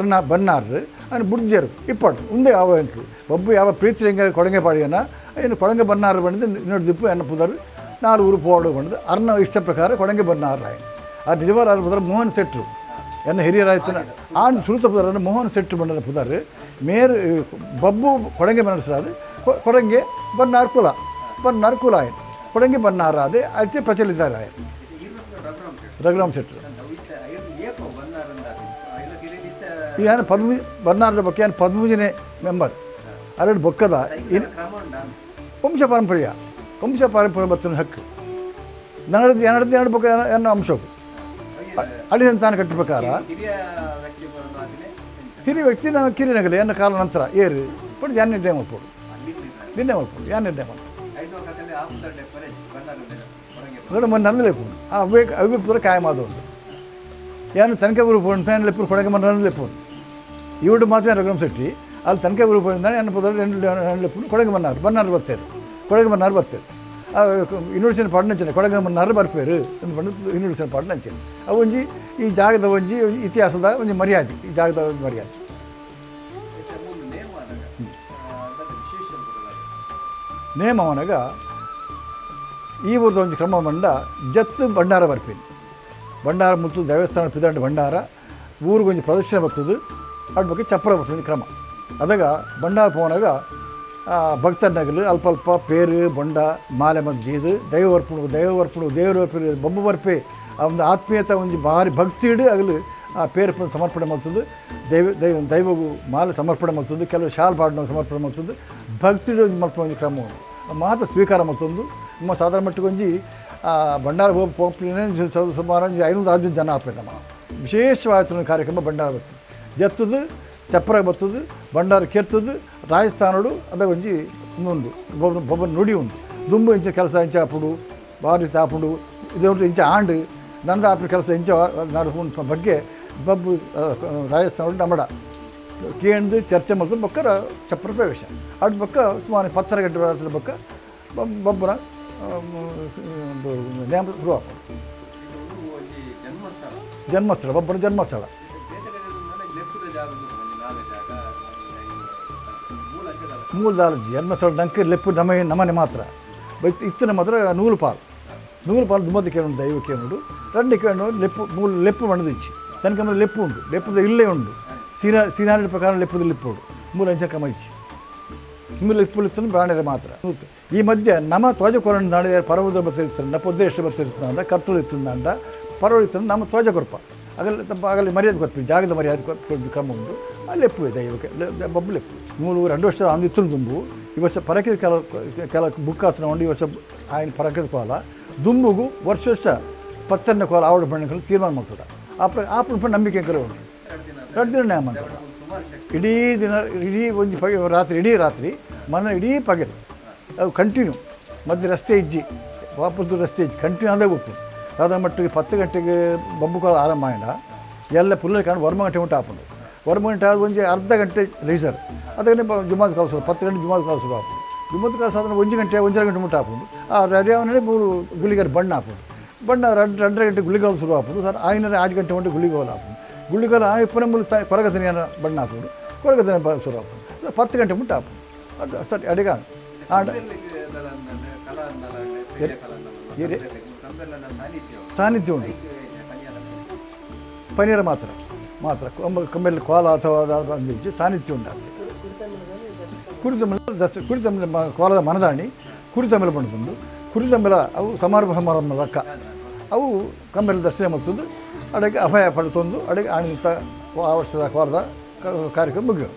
ಬನ್ನಾರು ఆయన ಬುಡ್ಜರು ಇಪ್ಪಟ್ಟು ఉందే ಯಾವ ಎಂಕು ಬಬ್ಬು ಯಾವ ಪ್ರೀತಿ ಹೆಂಗೆ ಕೊಡಂಗೆ ಪಾಡಿಯನ ಏನು ಕೊಡಂಗೆ ಬನ್ನಾರು ಬಂದು ಇನ್ನೊಂದು ದಿಪ್ಪು ಎನ್ನ ಪುದರು ನಾಲ್ವರು ಪೋಡು ಬಂದು ಅರ್ನ ಇಷ್ಟ ಪ್ರಕಾರ ಕೊಡಂಗೆ ಬನ್ನಾರು ಆಯನ ಆ ನಿಜವಾದ ಪುದರ್ ಮೋಹನ್ ಸೆಟ್ರು ಎನ್ನ ಹಿರಿಯರಾಯ್ತನ ಆಂಡ್ ಸುರುತ ಪುದರನ್ನು ಮೋಹನ್ ಸೆಟ್ರು ಬಂದ ಪುದರ್ ಮೇರು ಬಬ್ಬು ಕೊಡಂಗೆ ಬನ್ನಸರಾದು ಕೊಡಂಗೆ ಬನ್ನಾರ್ ಕುಲ ಬನ್ನಾರ್ ಕುಲ ಆಯನ ಕೊಡಂಗೆ ಬನ್ನಾರ ಅದೇ ಅತಿ ಪ್ರಚಲಿತ ಆಯನ ರಘುರಾಮ್ ಸೆಟ್ರು. ಯಾನು ಪದ್ಮ ಬನ್ನಾರ ಬೊಕ್ಕ ಯಾನು ಪದ್ಮೂಜನೆ ಮೆಂಬರ್ ಅರಡು ಬೊಕ್ಕದ ವಂಶ ಪಾರಂಪರ್ಯ ವಂಶ ಪಾರಂಪರ್ಯ ಬತ್ತಿನ ಹಕ್ಕು ನನ್ನದು ಎರಡು ಎರಡು ಬೊಕ್ಕ ಎನ್ನ ಅಂಶವು ಅಳಿ ಸಂತಾನ ಕಟ್ಟ ಪ್ರಕಾರ ಹಿರಿಯ ವ್ಯಕ್ತಿ ನಾನು ಕಿರಿನಗಲಿ ಎನ್ನ ಕಾಲ ನಂತರ ಏರು ಬಟ್ ಯಾನ್ ನಿರ್ಣಯ ಮಾಡ್ಬೋದು ನಿರ್ಣಯ ಮಾಡ್ಬೋದು ಯಾನ್ ನಿರ್ಣಯ ಮಾಡ್ಬೋದು ನನ್ನದು ಆ ಅವಿವೇಕ ಅವಿವೇಕ ಕಾಯಮಾದ ಉಂಟು ಯಾನು ತನಕ ಗುರು ಲೆಪ್ಪು ಕೊಡಗೆ ಮನ್ನ ಲೆಪ್ಪು ಇವರು ಮಾತ್ರ ರಘುರಾಮ್ ಶೆಟ್ಟಿ ಅಲ್ಲಿ ತನಕ ಗುರು ಎನ್ನ ಪದ ಲೆಪ್ಪು ಕೊಡಗೆ ಮನ್ನಾರು ಬನ್ನಾರು ಬರ್ತಾರೆ ಕೊಡಗೆ ಮನ್ನಾರು ಬರ್ತಾರೆ ಇನ್ನೂರು ಪಾಡು ನಂಚನೆ ಕೊಡಗೆ ಮನ್ನಾರು ಬರ್ಪೇರು ಎಂದು ಇನ್ನೂರು ಪಾಡು ನಂಚನೆ ಅವು ಒಂಜಿ ಈ ಜಾಗದ ಒಂಜಿ ಇತಿಹಾಸದ ಒಂಜಿ ಮರ್ಯಾದೆ ಈ ಜಾಗದ ಒಂದು ಮರ್ಯಾದೆ. ನೇಮವನಗ ಈ ಊರದ ಒಂಜಿ ಕ್ರಮ ಮಂಡ ಜತ್ತು ಭಂಡಾರ ಬರ್ಪೇನು ಭಂಡಾರ ಮುತ್ತು ದೇವಸ್ಥಾನ ಪಿದಂಡ ಭಂಡಾರ ಊರಿಗೊಂಜಿ ಪ್ರದಕ್ಷಿಣೆ ಬರ್ತದೆ ಅದ್ರ ಬಗ್ಗೆ ಚಪ್ಪರ ಬರ್ತದೆ ಕ್ರಮ. ಅದಾಗ ಭಂಡಾರ ಪೋನಾಗ ಭಕ್ತನಗಲು ಅಲ್ಪ ಅಲ್ಪ ಪೇರು ಬೊಂಡ ಮಾಲೆ ಮದ್ದು ದೈವವರ್ಪಣು ದೈವವರ್ಪಣು ದೇವರರ್ಪಣೆ ಬೊಬ್ಬು ಬರ್ಪೆ ಆ ಒಂದು ಆತ್ಮೀಯತೆ ಒಂದು ಭಾರಿ ಭಕ್ತಿ ಇಡು ಆಗಲು ಆ ಪೇರು ಸಮರ್ಪಣೆ ಮಾಡ್ತದೆ ದೈವ ದೈವ ದೈವಗೂ ಮಾಲೆ ಸಮರ್ಪಣೆ ಮಾಡ್ತದೆ ಕೆಲವು ಶಾಲ್ ಪಾಡನ ಸಮರ್ಪಣೆ ಮಾಡ್ತದೆ ಭಕ್ತಿ ಮಲ್ಪುವ ಒಂಜಿ ಕ್ರಮ ಉಂಡು ಮಾತ ಸ್ವೀಕಾರ ಮತ್ತೊಂದು ನಮ್ಮ ಸಾಧಾರಣ ಮಟ್ಟಕ್ಕೊಂಜಿ ಭಂಡಾರ ಹೋಗಿ ಸುಮಾರು ಒಂಜಿ 500 ಜನ ಆಪೆ ನಮ್ಮ ವಿಶೇಷವಾದ ಕಾರ್ಯಕ್ರಮ ಭಂಡಾರ ಬರ್ತದೆ ಜತ್ತದು ಚಪ್ಪರ ಬರ್ತದೆ ಭಂಡಾರ ಕೆರ್ತದೆ ರಾಜಸ್ಥಾನಡು ಅದ ಒಂಜಿ ಉಂಡು ಬೊಬ್ಬನ ನುಡಿ ಉಂಡು ದುಂಬು ಇಂಚ ಕೆಲಸ ಇಂಚ ಆಪುಡು ಬಾರಿ ಆಪುಡು ಇದು ಇಂಚ ಆಂಡು ನಂದ ಆಪಿನ ಕೆಲಸ ಇಂಚ ನಡ್ಕೊಂಡು ಬಗ್ಗೆ ಬಬ್ಬು ರಾಜಸ್ಥಾನಡು ನಮ್ಮಡ ಕೇಂದ್ರ ಚರ್ಚೆ ಮಾಡ್ತು ಬೊಕ್ಕ ಚಪ್ಪರ ಪ್ರವೇಶ ಅದ್ರ ಬೊಕ್ಕ ಸುಮಾರು 10 ಗಂಟೆ ಬರೋದ್ರ ಬೊಕ್ಕ ಬೊಬ್ಬನ ನೇಮ ಶುರು ಆಪುಂಡು. ಜನ್ಮಸ್ಥಳ ಬೊಬ್ಬನ ಜನ್ಮಸ್ಥಳ ಮೂಲದಾಲ ಜನ್ಮಸ್ಥಳ ನಂಗೆ ಲೆಪ್ಪು ನಮ ನಮನೆ ಮಾತ್ರ ಬಟ್ ಇತ್ತನ ಮಾತ್ರ ನೂಲು ಪಾಲು ನೂಲು ಪಾಲು ದುಮ್ಮದ ಕೇಳು ದೈವ ಕೇಳುಡು ರಂಡು ಕೇಳು ಲೆಪ್ಪು ಮೂಲ ಲೆಪ್ಪು ಮಣದು ಇಚ್ಚಿ ತನಕ ಮೊದಲು ಲೆಪ್ಪು ಉಂಟು ಲೆಪ್ಪದ ಇಲ್ಲೇ ಉಂಡು ಸೀನಾ ಸೀನಾರಿ ಪ್ರಕಾರ ಲೆಪ್ಪದ ಲೆಪ್ಪು ಉಂಡು ಮೂಲ ಅಂಚ ಕ್ರಮ ಇಚ್ಚಿ ಮೂಲ ಲೆಪ್ಪು ಇತ್ತನ ಬ್ರಾಣರ ಮಾತ್ರ. ಈ ಮಧ್ಯೆ ನಮ್ಮ ತ್ವಜ ಕೊರಣ ನಾಡೆ ಪರ್ವದ ಬರ್ತಿರ್ತಾನೆ ನಪ್ಪೊದ್ದೆ ಎಷ್ಟು ಬರ್ತಿರ್ತಾನ ಕರ್ತುಳು ಇತ್ತಂದ ಪರ್ವ ಇತ್ತು ನಮ್ಮ ತ್ವಜ ಕೊರಪ ಆಗಲ್ಲಿ ಆಗಲ್ಲಿ ಮರ್ಯಾದೆ ಕೊರ್ಪಿ ಜಾಗದ ಮರ್ಯಾದೆ ಕೊರ್ಪಿ ಕ್ರಮ ಉಂಟು ಆ ಲೆಪ್ಪು ಇದೆ ದೈವಕ್ಕೆ ಬೊಬ್ಬು ಲೆಪ್ಪು ಮೂರು 2 ವರ್ಷ ಅಂದಿತ್ತು ದುಂಬು ಈ ವರ್ಷ ಪರಕಿದ ಕೆಲ ಕೆಲ ಬುಕ್ ಆತನ ಉಂಡು ಈ ವರ್ಷ ఆయన ಪರಕಿದ ಕೋಲ ದುಂಬುಗು ವರ್ಷ ವರ್ಷ ಪತ್ತನೇ ಕೋಲ ಆವಡ ಬಣ್ಣಗಳು ತೀರ್ಮಾನ ಮಾಡ್ತದೆ ಆ ಆ ನಂಬಿಕೆ ಕರೆ ಉಂಟು 2 ದಿನ ನ್ಯಾಯ ಮಾಡ್ತದೆ ಇಡೀ ದಿನ ಇಡೀ ಒಂದು ಪಗೆ ರಾತ್ರಿ ಇಡೀ ರಾತ್ರಿ ಮನೆ ಇಡೀ ಪಗಲು ಅದು ಕಂಟಿನ್ಯೂ ಮಧ್ಯೆ ರಸ್ತೆ ಇಜ್ಜಿ ವಾಪಸ್ಸು ರಸ್ತೆ ಇಜ್ಜಿ ಕಂಟಿನ್ಯೂ ಅದೇ ಉಪ್ಪು ಅದರ ಮಟ್ಟಿಗೆ 10 ಗಂಟೆಗೆ ಬೊಬ್ಬು ಕೋಲ ಆರಂಭ ಆಯ್ನ ಎಲ್ಲ ಪುಲ್ಲ ಕಾಣು 1 ಗಂಟೆ ಮುಟ್ಟ ಆಪುಂಡು 1 ಗಂಟೆ ಆದ ಒಂಜಿ ಅರ್ಧ ಗಂಟೆ ಲೇಸರ್ ಅದಕ್ಕೆ ಜುಮಾದ ಕಾಲ 10 ಗಂಟೆ ಜುಮಾದ ಕಾಲ ಶುರು ಆಪುಂಡು ಜುಮಾದ ಕಾಲ ಸಾಧಾರಣ 1 ಗಂಟೆ 1.5 ಗಂಟೆ ಮುಟ್ಟ ಆಪುಂಡು ಆ ರಜಾವನೇ 3 ಗುಳಿಗಾರ ಬಣ್ಣ ಆಪುಂಡು ಬಣ್ಣ 2.5 ಗಂಟೆ ಗುಳಿಗಾಲ ಶುರು ಆಪುಂಡು ಸರ್ 5 ಗಂಟೆ ಮುಟ್ಟ ಗುಳಿಗೋಲ ಆಪುಂಡು ಗುಳಿಗೋಲ ಆ ಇಪ್ಪನ ಮೂಲ ಕೊರಗತನ ಬಣ್ಣ ಆಪುಂಡು ಕೊರಗತನ ಶುರು ಆಪುಂಡು 10 ಗಂಟೆ ಮುಟ್ಟ ಆಪುಂಡು ಸರಿ ಅಡಿಗ ಸಾನ್ನಿಧ್ಯ ಉಂಟು. ಪನೀರ ಮಾತ್ರ ಮಾತ್ರ ಕಮ್ಮೆಲ್ ಕೋಲ ಅಥವಾ ಅಂದಿಜ್ಜಿ ಸಾನ್ನಿಧ್ಯ ಉಂಟಾಗ್ತದೆ. ಕುರಿತಂಬೆಲ ದರ್ಶ ಕುರಿತಂಬೆಲ ಕೋಲದ ಮನದಾಣಿ ಕುರಿತಂಬೆಲ ಪಂಡುಂಡು ಕುರಿತಂಬೆಲ ಅವು ಸಮಾರಂಭ ಸಮಾರಂಭ ಲಕ್ಕ ಅವು ಕಮ್ಮೆಲ ದರ್ಶನ ಮತ್ತೊಂದು ಅಡೆಗೆ ಅಭಯ ಪಡೆತೊಂದು ಅಡೆಗೆ ಆಣಿತ ಆ ವರ್ಷದ ಕೋಲದ ಕಾರ್ಯಕ್ರಮ ಮುಗಿಯು.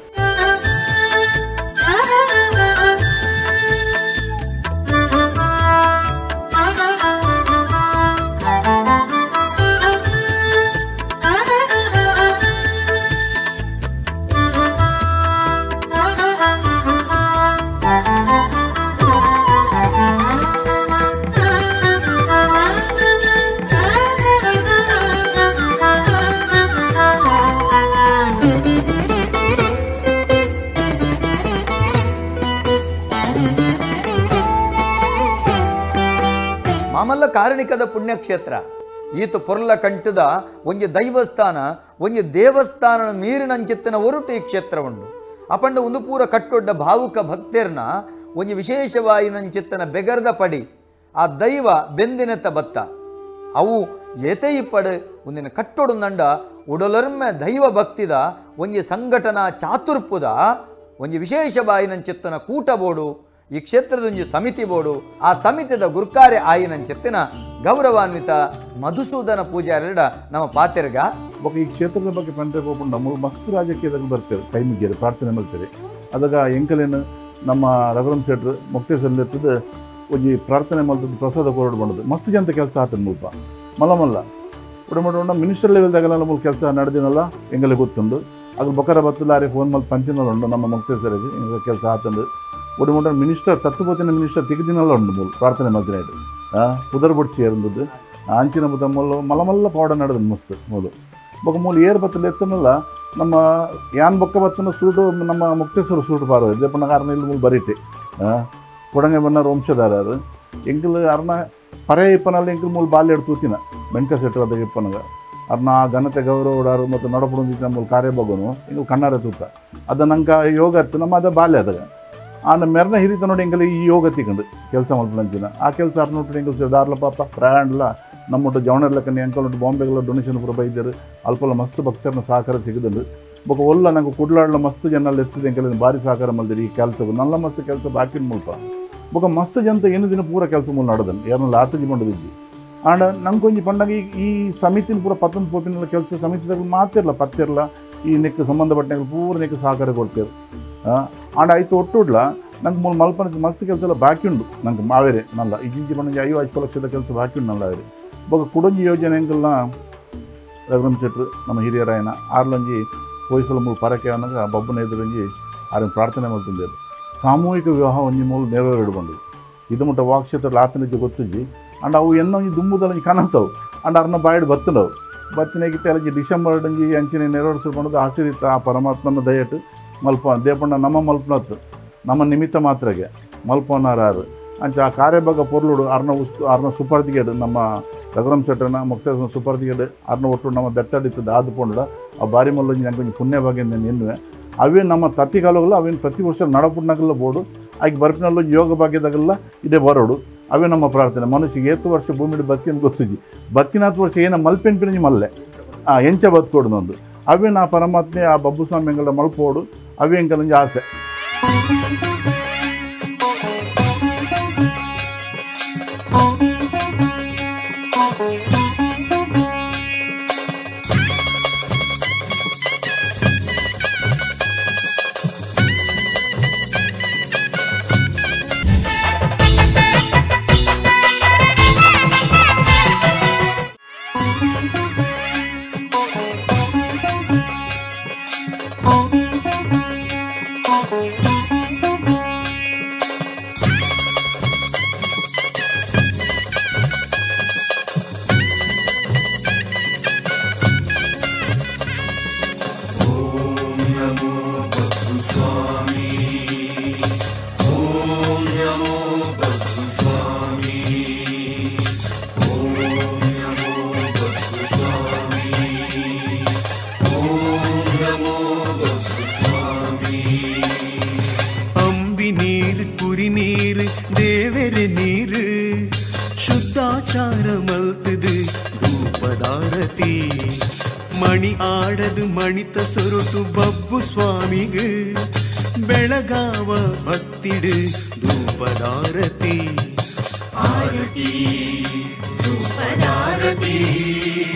ಮಾಮಲ್ಲ ಕಾರಣಿಕದ ಪುಣ್ಯಕ್ಷೇತ್ರ ಈತ ಪೊರ್ಲ ಕಂಠದ ಒಂಜಿ ದೈವಸ್ಥಾನ ಒಂಜಿ ದೇವಸ್ಥಾನ ಮೀರಿನಂಚಿತ್ತಿನ ಒರುಟು ಈ ಕ್ಷೇತ್ರ ಉಂಡು. ಅಪಂಡ ಒಂದು ಪೂರ ಕಟ್ಟೊಡ್ಡ ಭಾವುಕ ಭಕ್ತರ್ನ ಒಂಜಿ ವಿಶೇಷವಾಯಿನಂಚಿತ್ತನ ಬೆಗರ್ದ ಪಡಿ ಆ ದೈವ ಬೆಂದಿನತ್ತ ಬತ್ತ ಅವು ಏತೈ ಪಡೆ ಒಂದಿನ ಕಟ್ಟೊಡು ನಂಡ ಉಡಲರ್ಮೆ ದೈವ ಭಕ್ತಿದ ಒಂಜಿ ಸಂಘಟನಾ ಚಾತುರ್ಪುದ ಒಂಜಿ ವಿಶೇಷವಾಯಿನಂಚಿತ್ತನ ಕೂಟ ಬೋಡು ಈ ಕ್ಷೇತ್ರದ ಒಂಜಿ ಸಮಿತಿ ಬೋಡು. ಆ ಸಮಿತಿದ ಗುರ್ಕಾರೆ ಆಯಿನಂಚಿತ್ತಿನ ಗೌರವಾನ್ವಿತ ಮಧುಸೂದನ ಪೂಜಾರಿಡ ನಮ್ಮ ಪಾತೆರ್ಗ. ಬೊಕ್ಕ ಈ ಕ್ಷೇತ್ರದ ಬಗ್ಗೆ ಪಂಡ್ರೆ ಪೋಪುಂಡ ಮೂಲು ಮಸ್ತ್ ರಾಜಕೀಯದಾಗ ಬರ್ತಾರೆ ಕೈ ಮುಗಿಯರು ಪ್ರಾರ್ಥನೆ ಮಾಡ್ತಾರೆ. ಅದಾಗ ಎಂಕಲೇನು ನಮ್ಮ ರಘುರಾಮ್ ಶೆಟ್ರು ಮೊಕ್ತೇಸಲ್ಲಿ ಒಂಜಿ ಪ್ರಾರ್ಥನೆ ಮಲ್ತದ್ದು ಪ್ರಸಾದ ಕೊರಡು ಮಾಡೋದು ಮಸ್ತ್ ಜನ ಕೆಲಸ ಆತನ ಮುಲ್ಪ ಮಲ್ಲ ಮಲ್ಲ ಉಡಮಡ ಮಿನಿಸ್ಟರ್ ಲೆವೆಲ್ದಾಗಲ್ಲ ಮೂಲ ಕೆಲಸ ನಡೆದಿನಲ್ಲ ಎಂಗಲೆ ಗೊತ್ತುಂಡು. ಅದು ಬೊಕರ ಬತ್ತಲಾರಿ ಫೋನ್ ಮಲ್ತು ಪಂಚಿನಲ್ಲ ಉಂಡು ನಮ್ಮ ಮೊಕ್ತೇಸರಿಗೆ ಎಂಗ ಕೆಲಸ ಆತಂಡು. ಒಡಮುಡ ಮಿನಿಸ್ಟರ್ ತತ್ವಪತಿನ ಮಿನಿಸ್ಟರ್ ತಿಗದಿನಲ್ಲ ಉಂಡು ಮೂಲು ಪ್ರಾರ್ಥನೆ ಮಲ್ತಿನ ಪುದರ್ ಬೊಡ್ಚಿ ಏರಂದದ್ದು ಅಂಚಿನ ಮುದ ಮೂಲು ಮಲ್ಲ ಮಲ್ಲ ಪೌಡ ನಡೆದು ಮಸ್ತ್ ಮೂಲು ಬೊಕ್ಕ ಮೂಲು ಏರ್ ಬತ್ತಲ ಎತ್ತನಲ್ಲ ನಮ್ಮ ಯಾನ್ ಬೊಕ್ಕ ಬತ್ತನ ಸೂಟು ನಮ್ಮ ಮುಕ್ತೇಶ್ವರ ಸೂಟು ಪಾರು ದೇಪಣ್ಣ ಕಾರಣ ಇಲ್ಲಿ ಮೂಲು ಬರೀಟೆ ಕೊಡಂಗೆ ಬನ್ನಾರು ವಂಶಧಾರರು ಎಂಕಲ್ ಅರ್ನ ಪರೆ ಇಪ್ಪನಲ್ಲಿ ಎಂಕಲ್ ಮೂಲು ಬಾಲ್ಯ ತೂತಿನ ವೆಂಕಟ ಶೆಟ್ಟರ್ ಅದಾಗ ಇಪ್ಪನಾಗ ಅರ್ನ ಆ ಘನತೆ ಗೌರವ ಮತ್ತು ನಡಪುಡು ಮೂಲು ಕಾರ್ಯ ಬಗ್ಗನು ಎಂಕಲ್ ಕಣ್ಣಾರೆ ತೂತ ಅದ ನಂಗೆ ಯೋಗ ಅತ್ತು ನಮ್ಮ ಅದ ಬಾಲ್ಯ ಅದಾಗ ಆನ ಮೆರ್ನ ಹಿರಿತ ನೋಡಿ ಎಂಕಲ್ ಈ ಯೋಗ ತಿಕ್ಕಂಡು ಕೆಲಸ ಮಲ್ಪಂಚಿನ ಆ ಕೆಲಸ ಅರ್ನೋಟು ಎಂಕಲ್ ದಾರ್ಲ ಪಾಪ ಪ್ರಯಾಣಲ ನಮ್ಮೊಟ್ಟು ಜವಣರ್ಲಕ್ಕನೆ ಎಂಕಲ್ ಉಂಟು ಬಾಂಬೆಗೆಲ್ಲ ಡೊನೇಷನ್ ಪೂರ ಬೈದರು ಅಲ್ಪಲ್ಲ ಮಸ್ತ್ ಭಕ್ತರನ್ನ ಸಹಕಾರ ಸಿಗದಂಡು. ಬೊಕ್ಕ ಒಲ್ಲ ನಂಗೆ ಕುಡ್ಲಾಡ್ಲ ಮಸ್ತ್ ಜನ ಎತ್ತಿದ ಎಂಕಲ್ ಭಾರಿ ಸಹಕಾರ ಮಲ್ದಿರಿ ಈ ಕೆಲಸಕ್ಕೆ ನಲ್ಲ ಮಸ್ತ್ ಕೆಲಸ ಬಾಕಿ ಮುಲ್ಪ ಬೊಕ್ಕ ಮಸ್ತ್ ಜನ ಏನು ದಿನ ಪೂರ ಕೆಲಸ ಮೂಲ ನಡೆದನು ಯಾರನ್ನೆಲ್ಲ ಆತಜಿ ಮಾಡಿದ್ವಿ. ಆಂಡ ನಂಗೆ ಒಂಜಿ ಪಂಡಾಗ ಈ ಸಮಿತಿನ ಪೂರ ಪತ್ತೊಂದು ಪೋಪಿನೆಲ್ಲ ಕೆಲಸ ಸಮಿತಿದಾಗ ಮಾತಿರಲ್ಲ ಪತ್ತಿರಲ್ಲ ಈ ನೆಕ್ ಸಂಬಂಧಪಟ್ಟ ಪೂರ ನೆಕ್ ಸಹಕಾರ ಕೊಡ್ತೇವೆ. ಆಂಡ ಆಯ್ತು ಒಟ್ಟುಡ್ಲ ನಂಗೆ ಮೂಲ ಮಲ್ಪನ ಮಸ್ತ್ ಕೆಲಸ ಎಲ್ಲ ಬಾಕಿ ಉಂಡು ನಂಗೆ ಮಾವೇರೆ ನಲ್ಲ ಈ ಜಿಂಜಿ ಪಂಡ 5 ಲಕ್ಷದ ಕೆಲಸ ಬಾಕಿ ಉಂಡು ನಲ್ಲ ಅವೇರೆ. ಬೊಕ್ಕ ಕುಡೊಂಜಿ ಯೋಜನೆ ಎಂಕಲ್ನ ರಘುರಾಮ್ ಶೆಟ್ರು ನಮ್ಮ ಹಿರಿಯರಾಯನ ಆರ್ಲಂಜಿ ಪೊಯ್ಸಲ ಮೂಲ ಪರಕೆ ಅನ್ನಗ ಬಬ್ಬನ ಎದುರಂಜಿ ಆರನ್ನ ಪ್ರಾರ್ಥನೆ ಮಲ್ತುಂದೇರು ಸಾಮೂಹಿಕ ವಿವಾಹ ಒಂಜಿ ಮೂಲ ನೆರವೇರಿಡ್ಬಂಡು ಇದು ಮುಟ್ಟ ವಾಕ್ಷೇತ್ರ ಆತನಿಜ್ಜೆ ಗೊತ್ತುಜ್ಜಿ. ಅಂಡ್ ಅವು ಎನ್ನ ಒಂಜಿ ದುಂಬುದಲಂಜಿ ಕನಸವು ಅಂಡ್ ಅರ್ನ ಬಾಯಿಡ್ ಬತ್ತನವು ಬತ್ತಿನಾಗಿತ್ತೆ ಅಲ್ಲಂಜಿ ಡಿಸೆಂಬರ್ ಅಂಜಿ ಅಂಚಿನ ನೆರವೇರಿಸ್ಕೊಂಡು ಆಶೀರ್ವಿತ ಆ ಪರಮಾತ್ಮನ ದಯಟು ಮಲ್ಪ ದೇಪಣ್ಣ ನಮ್ಮ ಮಲ್ಪನತ್ತು ನಮ್ಮ ನಿಮಿತ್ತ ಮಾತ್ರಗೆ ಮಲ್ಪನಾರು ಅಂಚ ಆ ಕಾರ್ಯಭಾಗ ಪೊರ್ಲುಡು ಅರ್ನ ಉಸ್ತು ಅರ್ನ ಸುಪರ್ದಿಗೇಡು ನಮ್ಮ ರಘುರಾಮ್ ಶೆಟ್ಟರ್ನ ಮುಕ್ತೇಶ್ವರ ಸುಪರ್ದಿಗೇಡು ಅರ್ನ ಒಟ್ಟು ನಮ್ಮ ಬೆತ್ತಡಿತ್ತದ ಆದು ಪೋಂಡ ಆ ಬಾರಿ ಮಲ್ಲೊಂಜಿ ನಂಗೆ ಒಂಜಿ ಪುಣ್ಯ ಭಾಗ್ಯ ಎನ್ನುವೆ ಅವೇ ನಮ್ಮ ತತ್ತಿಕಾಲಗಲ್ಲ ಅವೇನು ಪ್ರತಿ ವರ್ಷ ನಡಪುಡ್ನಾಗಲ್ಲ ಬೋಡು ಆಗ ಬರ್ಪಿನಲ್ಲೂ ಯೋಗ ಭಾಗ್ಯದಾಗಲ್ಲ ಇದೇ ಬರೋಡು ಅವೇ ನಮ್ಮ ಪ್ರಾರ್ಥನೆ. ಮನುಷ್ಯಗೆ ಏತು ವರ್ಷ ಭೂಮಿಡು ಬತ್ತಿನ ಗೊತ್ತಿದ್ವಿ ಬತ್ತಿನ 10 ವರ್ಷ ಏನ ಮಲ್ಪೆನ್ ಪಿರಂಜಿ ಮಲ್ಲೆ ಎಂಚ ಬತ್ಕೊಡು ನಂದು ಅವೇ ನಾ ಪರಮಾತ್ಮೆ ಆ ಬಬ್ಬು ಸ್ವಾಮಿ ಎಂಗಳ ಮಲ್ಪೋಡು ಅವೇ ಎಂಕಲಂಜಿ ಆಸೆ. Namo Buddha Swami. ಪಣಿತ ಸೊರುಟು ಬಬ್ಬು ಸ್ವಾಮಿಗೆ ಬೆಳಗಾವ ಭಕ್ತಿಡು ಧೂಪದಾರತಿ ಆರತಿ ಧೂಪದಾರತಿ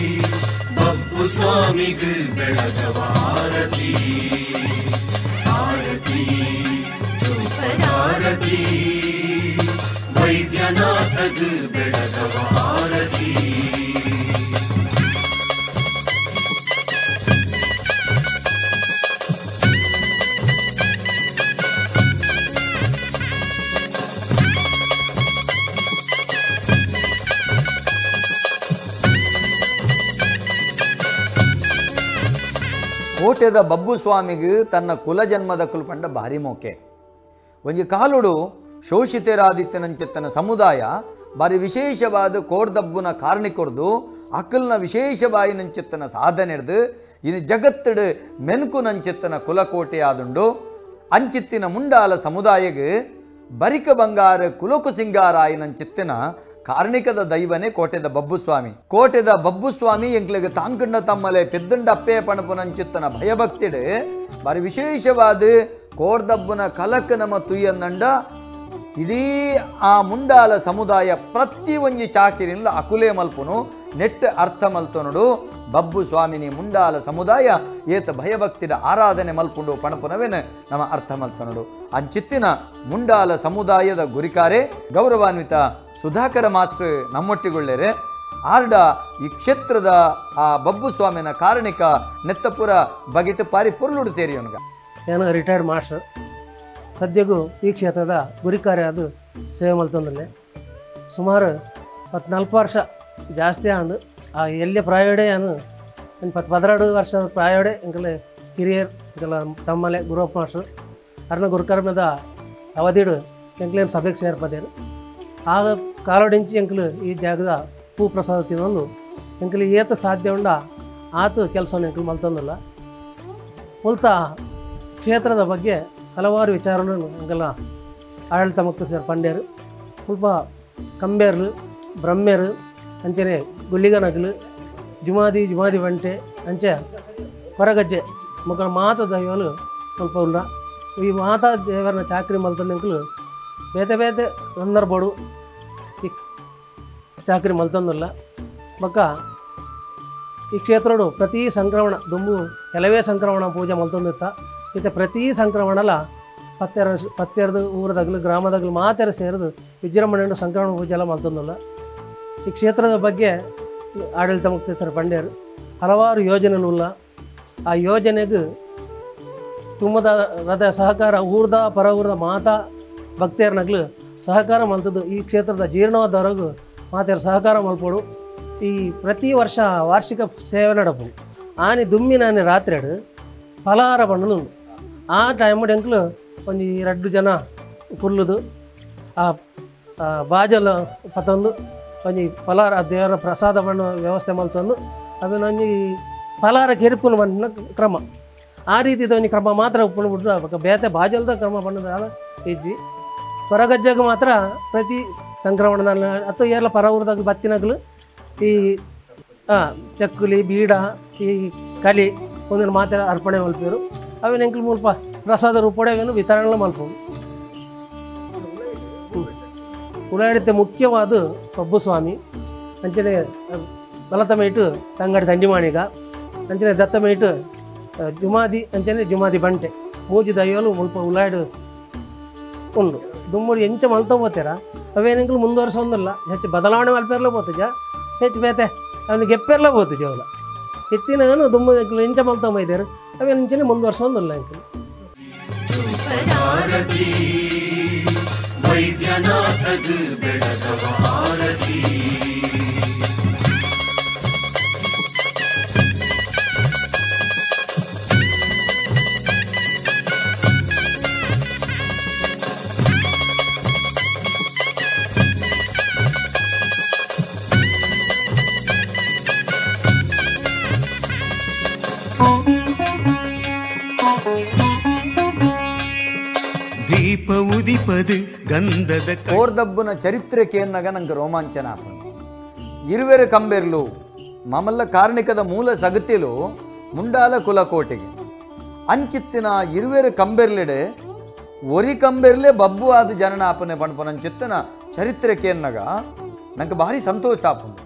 ಬಬ್ಬು ಸ್ವಾಮಿಗೆ ಬೆಳಗವ ಆರತಿ ಆರತಿ ಧೂಪದಾರತಿ ವೈದ್ಯನಾಥಗ ಬೆಳಗವ ಆರತಿ. ಕೋಟೆದ ಬಬ್ಬು ಸ್ವಾಮಿಗೆ ತನ್ನ ಕುಲಜನ್ಮದ ಕುಲ್ಪಂಡ ಭಾರಿ ಮೋಕೆ. ಒಂಜಿ ಕಾಲುಡು ಶೋಷಿತರಾದಿತ್ಯನಂಚಿತ್ತನ ಸಮುದಾಯ ಭಾರಿ ವಿಶೇಷವಾದ ಕೋಡ್ದಬ್ಬುನ ಕಾರಣಿಕೊರ್ದು ಅಕಲ್ನ ವಿಶೇಷವಾಯಿನಂಚಿತ್ತನ ಸಾಧನೆಡ್ದು ಇನ್ನು ಜಗತ್ತಡು ಮೆನ್ಕುನಂಚಿತ್ತನ ಕುಲಕೋಟೆ ಆದುಂಡು. ಅಂಚಿತ್ತಿನ ಮುಂಡಾಲ ಸಮುದಾಯಗೆ ಬರಿಕ ಬಂಗಾರ ಕುಲಕು ಸಿಂಗಾರಾಯಿನಂಚಿತ್ತಿನ ಕಾರ್ಣಿಕದ ದೈವನೇ ಕೋಟೆದ ಬಬ್ಬುಸ್ವಾಮಿ. ಕೋಟೆದ ಬಬ್ಬುಸ್ವಾಮಿ ಎಂಕ್ಲೆಗೆ ತಾಂಕಂಡ ತಮ್ಮಲೆ ಪೆದ್ದಂಡ ಅಪ್ಪೆ ಪಣಪುನಂಚಿತ್ತನ ಭಯಭಕ್ತಿಡು ಭಾರಿ ವಿಶೇಷವಾದ ಕೋರ್ದಬ್ಬುನ ಕಲಕ ನಮ್ಮ ತುಯ್ಯಂದಂಡ ಇಡೀ ಆ ಮುಂಡಾಲ ಸಮುದಾಯ ಪ್ರತಿ ಒಂಜಿ ಚಾಕಿರಿನ್ಲ ಅಕುಲೇ ಮಲ್ಪುನು ನೆಟ್ ಅರ್ಥ ಮಲ್ತೊನುಡು ಬಬ್ಬು ಸ್ವಾಮಿನಿ ಮುಂಡಾಲ ಸಮುದಾಯ ಏತ ಭಯಭಕ್ತಿದ ಆರಾಧನೆ ಮಲ್ಪುಂಡು ಪಣಪುನವೇನು ನಮ್ಮ ಅರ್ಥ ಮಲ್ತೊನುಡು. ಅಂಚಿತ್ತಿನ ಮುಂಡಾಲ ಸಮುದಾಯದ ಗುರಿಕಾರೆ ಗೌರವಾನ್ವಿತ ಸುಧಾಕರ ಮಾಸ್ಟರ್ ನಮ್ಮೊಟ್ಟಿಗೊಳ್ಳೇರೆ ಆರ್ಡ ಈ ಕ್ಷೇತ್ರದ ಆ ಬಬ್ಬು ಸ್ವಾಮಿನ ಕಾರಣಿಕ ನೆತ್ತಪುರ ಬಗಿಟ್ಟು ಪಾರಿ ಪೊರ್ಲುಡು ತೇರಿಯೋನ್ಗ. ನಾನು ರಿಟೈರ್ಡ್ ಮಾಸ್ಟರ್, ಸದ್ಯಗೂ ಈ ಕ್ಷೇತ್ರದ ಗುರಿಕಾರ್ಯ ಅದು ಸೇವೆ ಮಲ್ತೊಂದಿಲ್ಲ. ಸುಮಾರು 14 ವರ್ಷ ಜಾಸ್ತಿ ಆಂಡು ಆ ಎಲ್ಲಿ ಪ್ರಾಯೋಡೆ ನಾನು 12 ವರ್ಷದ ಪ್ರಾಯೋಡೆ ಎಂಕಲೆ ಹಿರಿಯರ್ ಎಂಕಲ ತಮ್ಮಲೆ ಗುರುವಪ್ಪ ಮಾಸ್ಟರ್ ಅರ್ನ ಗುರುಕರ್ಮದ ಅವಧಿಡು ಎಂಕ್ಲೇನು ಸಭೆಗೆ ಸೇರ್ಪದೇರು. ಆಗ ಕಾಲೋడించి ಎಂಕಲು ಈ ಜಾಗದ ಹೂ ಪ್ರಸಾದ ತಿನ್ನೊಂದು ಎಂಕಲು ಏತ ಸಾಧ್ಯ ಉಂಡ ಆತು ಕೆಲಸವನ್ನು ಎಂಕಲು ಮಲ್ತೊಂದಿಲ್ಲ. ಮುಲ್ತ ಕ್ಷೇತ್ರದ ಬಗ್ಗೆ ಹಲವಾರು ವಿಚಾರಗಳನ್ನು ಎಂಕೆಲ್ಲ ಆಡಳಿತ ಮುಕ್ತ ಸೇರ್ ಪಂಡ್ಯರು ಸ್ವಲ್ಪ ಕಂಬೇರ್ಲು ಬ್ರಹ್ಮೇರು ಅಂಚನೆ ಗುಲ್ಲಿಗನಗಲು ಜುಮಾದಿ ಜುಮಾದಿ ಬಂಟೆ ಅಂಚೆ ಕೊರಗಜ್ಜೆ ಮಕ್ಕಳ ಮಾತ ದೈವಲು ಸ್ವಲ್ಪ ಉಲ್ಲ. ಈ ಮಾತಾ ದೇವರನ್ನ ಚಾಕ್ರಿ ಮಲ್ತಂದು ಬೇತೆ ಬೇತೆ ಸಂದರ್ಭಡು ಈ ಚಾಕ್ರಿ ಮಲ್ತಂದಿಲ್ಲ. ಬಕ್ಕ ಈ ಕ್ಷೇತ್ರಡು ಪ್ರತಿ ಸಂಕ್ರಮಣ ದುಂಬು ಕೆಲವೇ ಸಂಕ್ರಮಣ ಪೂಜೆ ಮಲ್ತಂದಿತ್ತ ಇತ್ತೆ ಪ್ರತಿ ಸಂಕ್ರಮಣಲ ಪತ್ತೆರದು ಊರದಾಗಲು ಗ್ರಾಮದಾಗಲು ಮಾತೆರ ಸೇರಿದು ವಿಜೃಂಭಣೆಯನ್ನು ಸಂಕ್ರಮಣ ಪೂಜೆ ಎಲ್ಲ ಮಲ್ತಂದಿಲ್ಲ. ಈ ಕ್ಷೇತ್ರದ ಬಗ್ಗೆ ಆಡಳಿತ ಮುಕ್ತೇಶ್ವರ ಪಂಡ್ಯರು ಹಲವಾರು ಯೋಜನೆಗಳು. ಆ ಯೋಜನೆಗೆ ತುಂಬದ ರಥ ಸಹಕಾರ ಊರ್ದ ಪರ ಊರ್ದ ಮಾತಾ ಭಕ್ತಿಯರ್ನಗ್ಲು ಸಹಕಾರ ಮಲ್ತದ್ದು ಈ ಕ್ಷೇತ್ರದ ಜೀರ್ಣೋದ್ಧಾರಗೂ ಮಾತೆಯರು ಸಹಕಾರ ಮಲ್ಪೋಡು. ಈ ಪ್ರತಿ ವರ್ಷ ವಾರ್ಷಿಕ ಸೇವೆ ನಡಪು ಆನೆ ದುಮ್ಮಿನಾನೆ ರಾತ್ರಿ ಫಲಹಾರ ಬಣ್ಣಲು ಆ ಟೈಮ್ ಎಂಕ್ಲು ಒಂಜಿ 2 ಜನ ಕುಲ್ಲುದು ಆ ಬಾಜಲ ಪತಂದು ಒಂಜಿ ಫಲಹಾರ ದೇವರ ಪ್ರಸಾದ ಬಣ್ಣ ವ್ಯವಸ್ಥೆ ಮಲ್ತಂದು ಅದನ್ನ ಒಂಜಿ ಫಲಹಾರ ಕೆರಿಪುನ ಬಣ್ಣ ಕ್ರಮ ಆ ರೀತಿದ ಒಂಜಿ ಕ್ರಮ ಮಾತ್ರ ಉಪ್ಪುನ ಬಿಡ್ದು ಬೇತೆ ಬಾಜಲ್ದ ಕ್ರಮ ಬಣ್ಣದ ಇಜ್ಜಿ. ಹೊರಗಜ್ಜಾಗ ಮಾತ್ರ ಪ್ರತಿ ಸಂಕ್ರಮಣದ ಅಥವಾ ಏರ್ಲ ಪರ ಊರದಾಗ ಬತ್ತಿನಗಲು ಈ ಚಕ್ಕುಲಿ ಬೀಡ ಈ ಕಲಿ ಒಂದೊಂದು ಮಾತ್ರ ಅರ್ಪಣೆ ಮಲ್ಪಿರು ಅವೇನು ಎಂಕಲ್ ಮುಲ್ಪ ಪ್ರಸಾದ ರೂಪಡೆ ಅವೇನು ವಿತರಣೆ ಮಲ್ಪವು. ಉಳಾಡಿತ ಮುಖ್ಯವಾದ ಬಬ್ಬು ಸ್ವಾಮಿ ಅಂಚನೆ ಬಲತಮೇಟು ತಂಗಡಿ ದಂಡಿಮಾಣಿಗ ಅಂಚನೆ ದತ್ತಮೇಟು ಜುಮಾದಿ ಅಂಚನೆ ಜುಮಾದಿ ಬಂಟೆ ಮೂಜಿ ದೈವಲು ಮುಲ್ಪ ಉಳಾಡು ಉಂಡು. ದುಮ್ಮುಡಿ ಎಂಚ ಮಲ್ತೊಂಬೋತೀರ ಅವೇನೆಂಕಲು ಮುಂದುವರ್ಸೊಂದಿಲ್ಲ ಹೆಚ್ಚು ಬದಲಾವಣೆ ಮಲ್ಪೇರ್ಲ ಪೋತುಜ ಹೆಚ್ಚು ಬೇತೆ ಅವನಿಗೆ ಗೆಪ್ಪೆರ್ಲ ಪೋತುಜ ಅವಲ ಎತ್ತಿನ ದುಮ್ಮು ಎಂಚ ಮಲ್ತೊಂಬ ಇದ್ದಾರೆ ಅವೇನಂಚನೆ ಮುಂದುವರ್ಸೊಂದಿಲ್ಲ ಎಂಕಲು. ದೀಪ ಉದಿಪದು ಗಂಧದ ಕೋರ್ದಬ್ಬನ ಚರಿತ್ರೆ ಕೇನ್ನಗ ನಂಗೆ ರೋಮಾಂಚನ ಆಪುಂಡು. ಇರುವೆರು ಕಂಬೆರ್ಲು ಮಮಲ್ಲ ಕಾರ್ಣಿಕದ ಮೂಲ ಸಗತಿಲು Mundala ಕುಲಕೋಟೆಗೆ ಅಂಚಿತ್ತಿನ ಇರುವೆರು ಕಂಬೆರ್ಲೆಡೆ ಒರಿ ಕಂಬೆರ್ಲೆ ಬಬ್ಬು ಆದ ಜನನ ಆಪನೆ ಪಣಪನಂಚಿತ್ತನ ಚರಿತ್ರೆ ಕೇನ್ನಗ ನಂಗೆ ಭಾರಿ ಸಂತೋಷ ಆಪುಂಡು.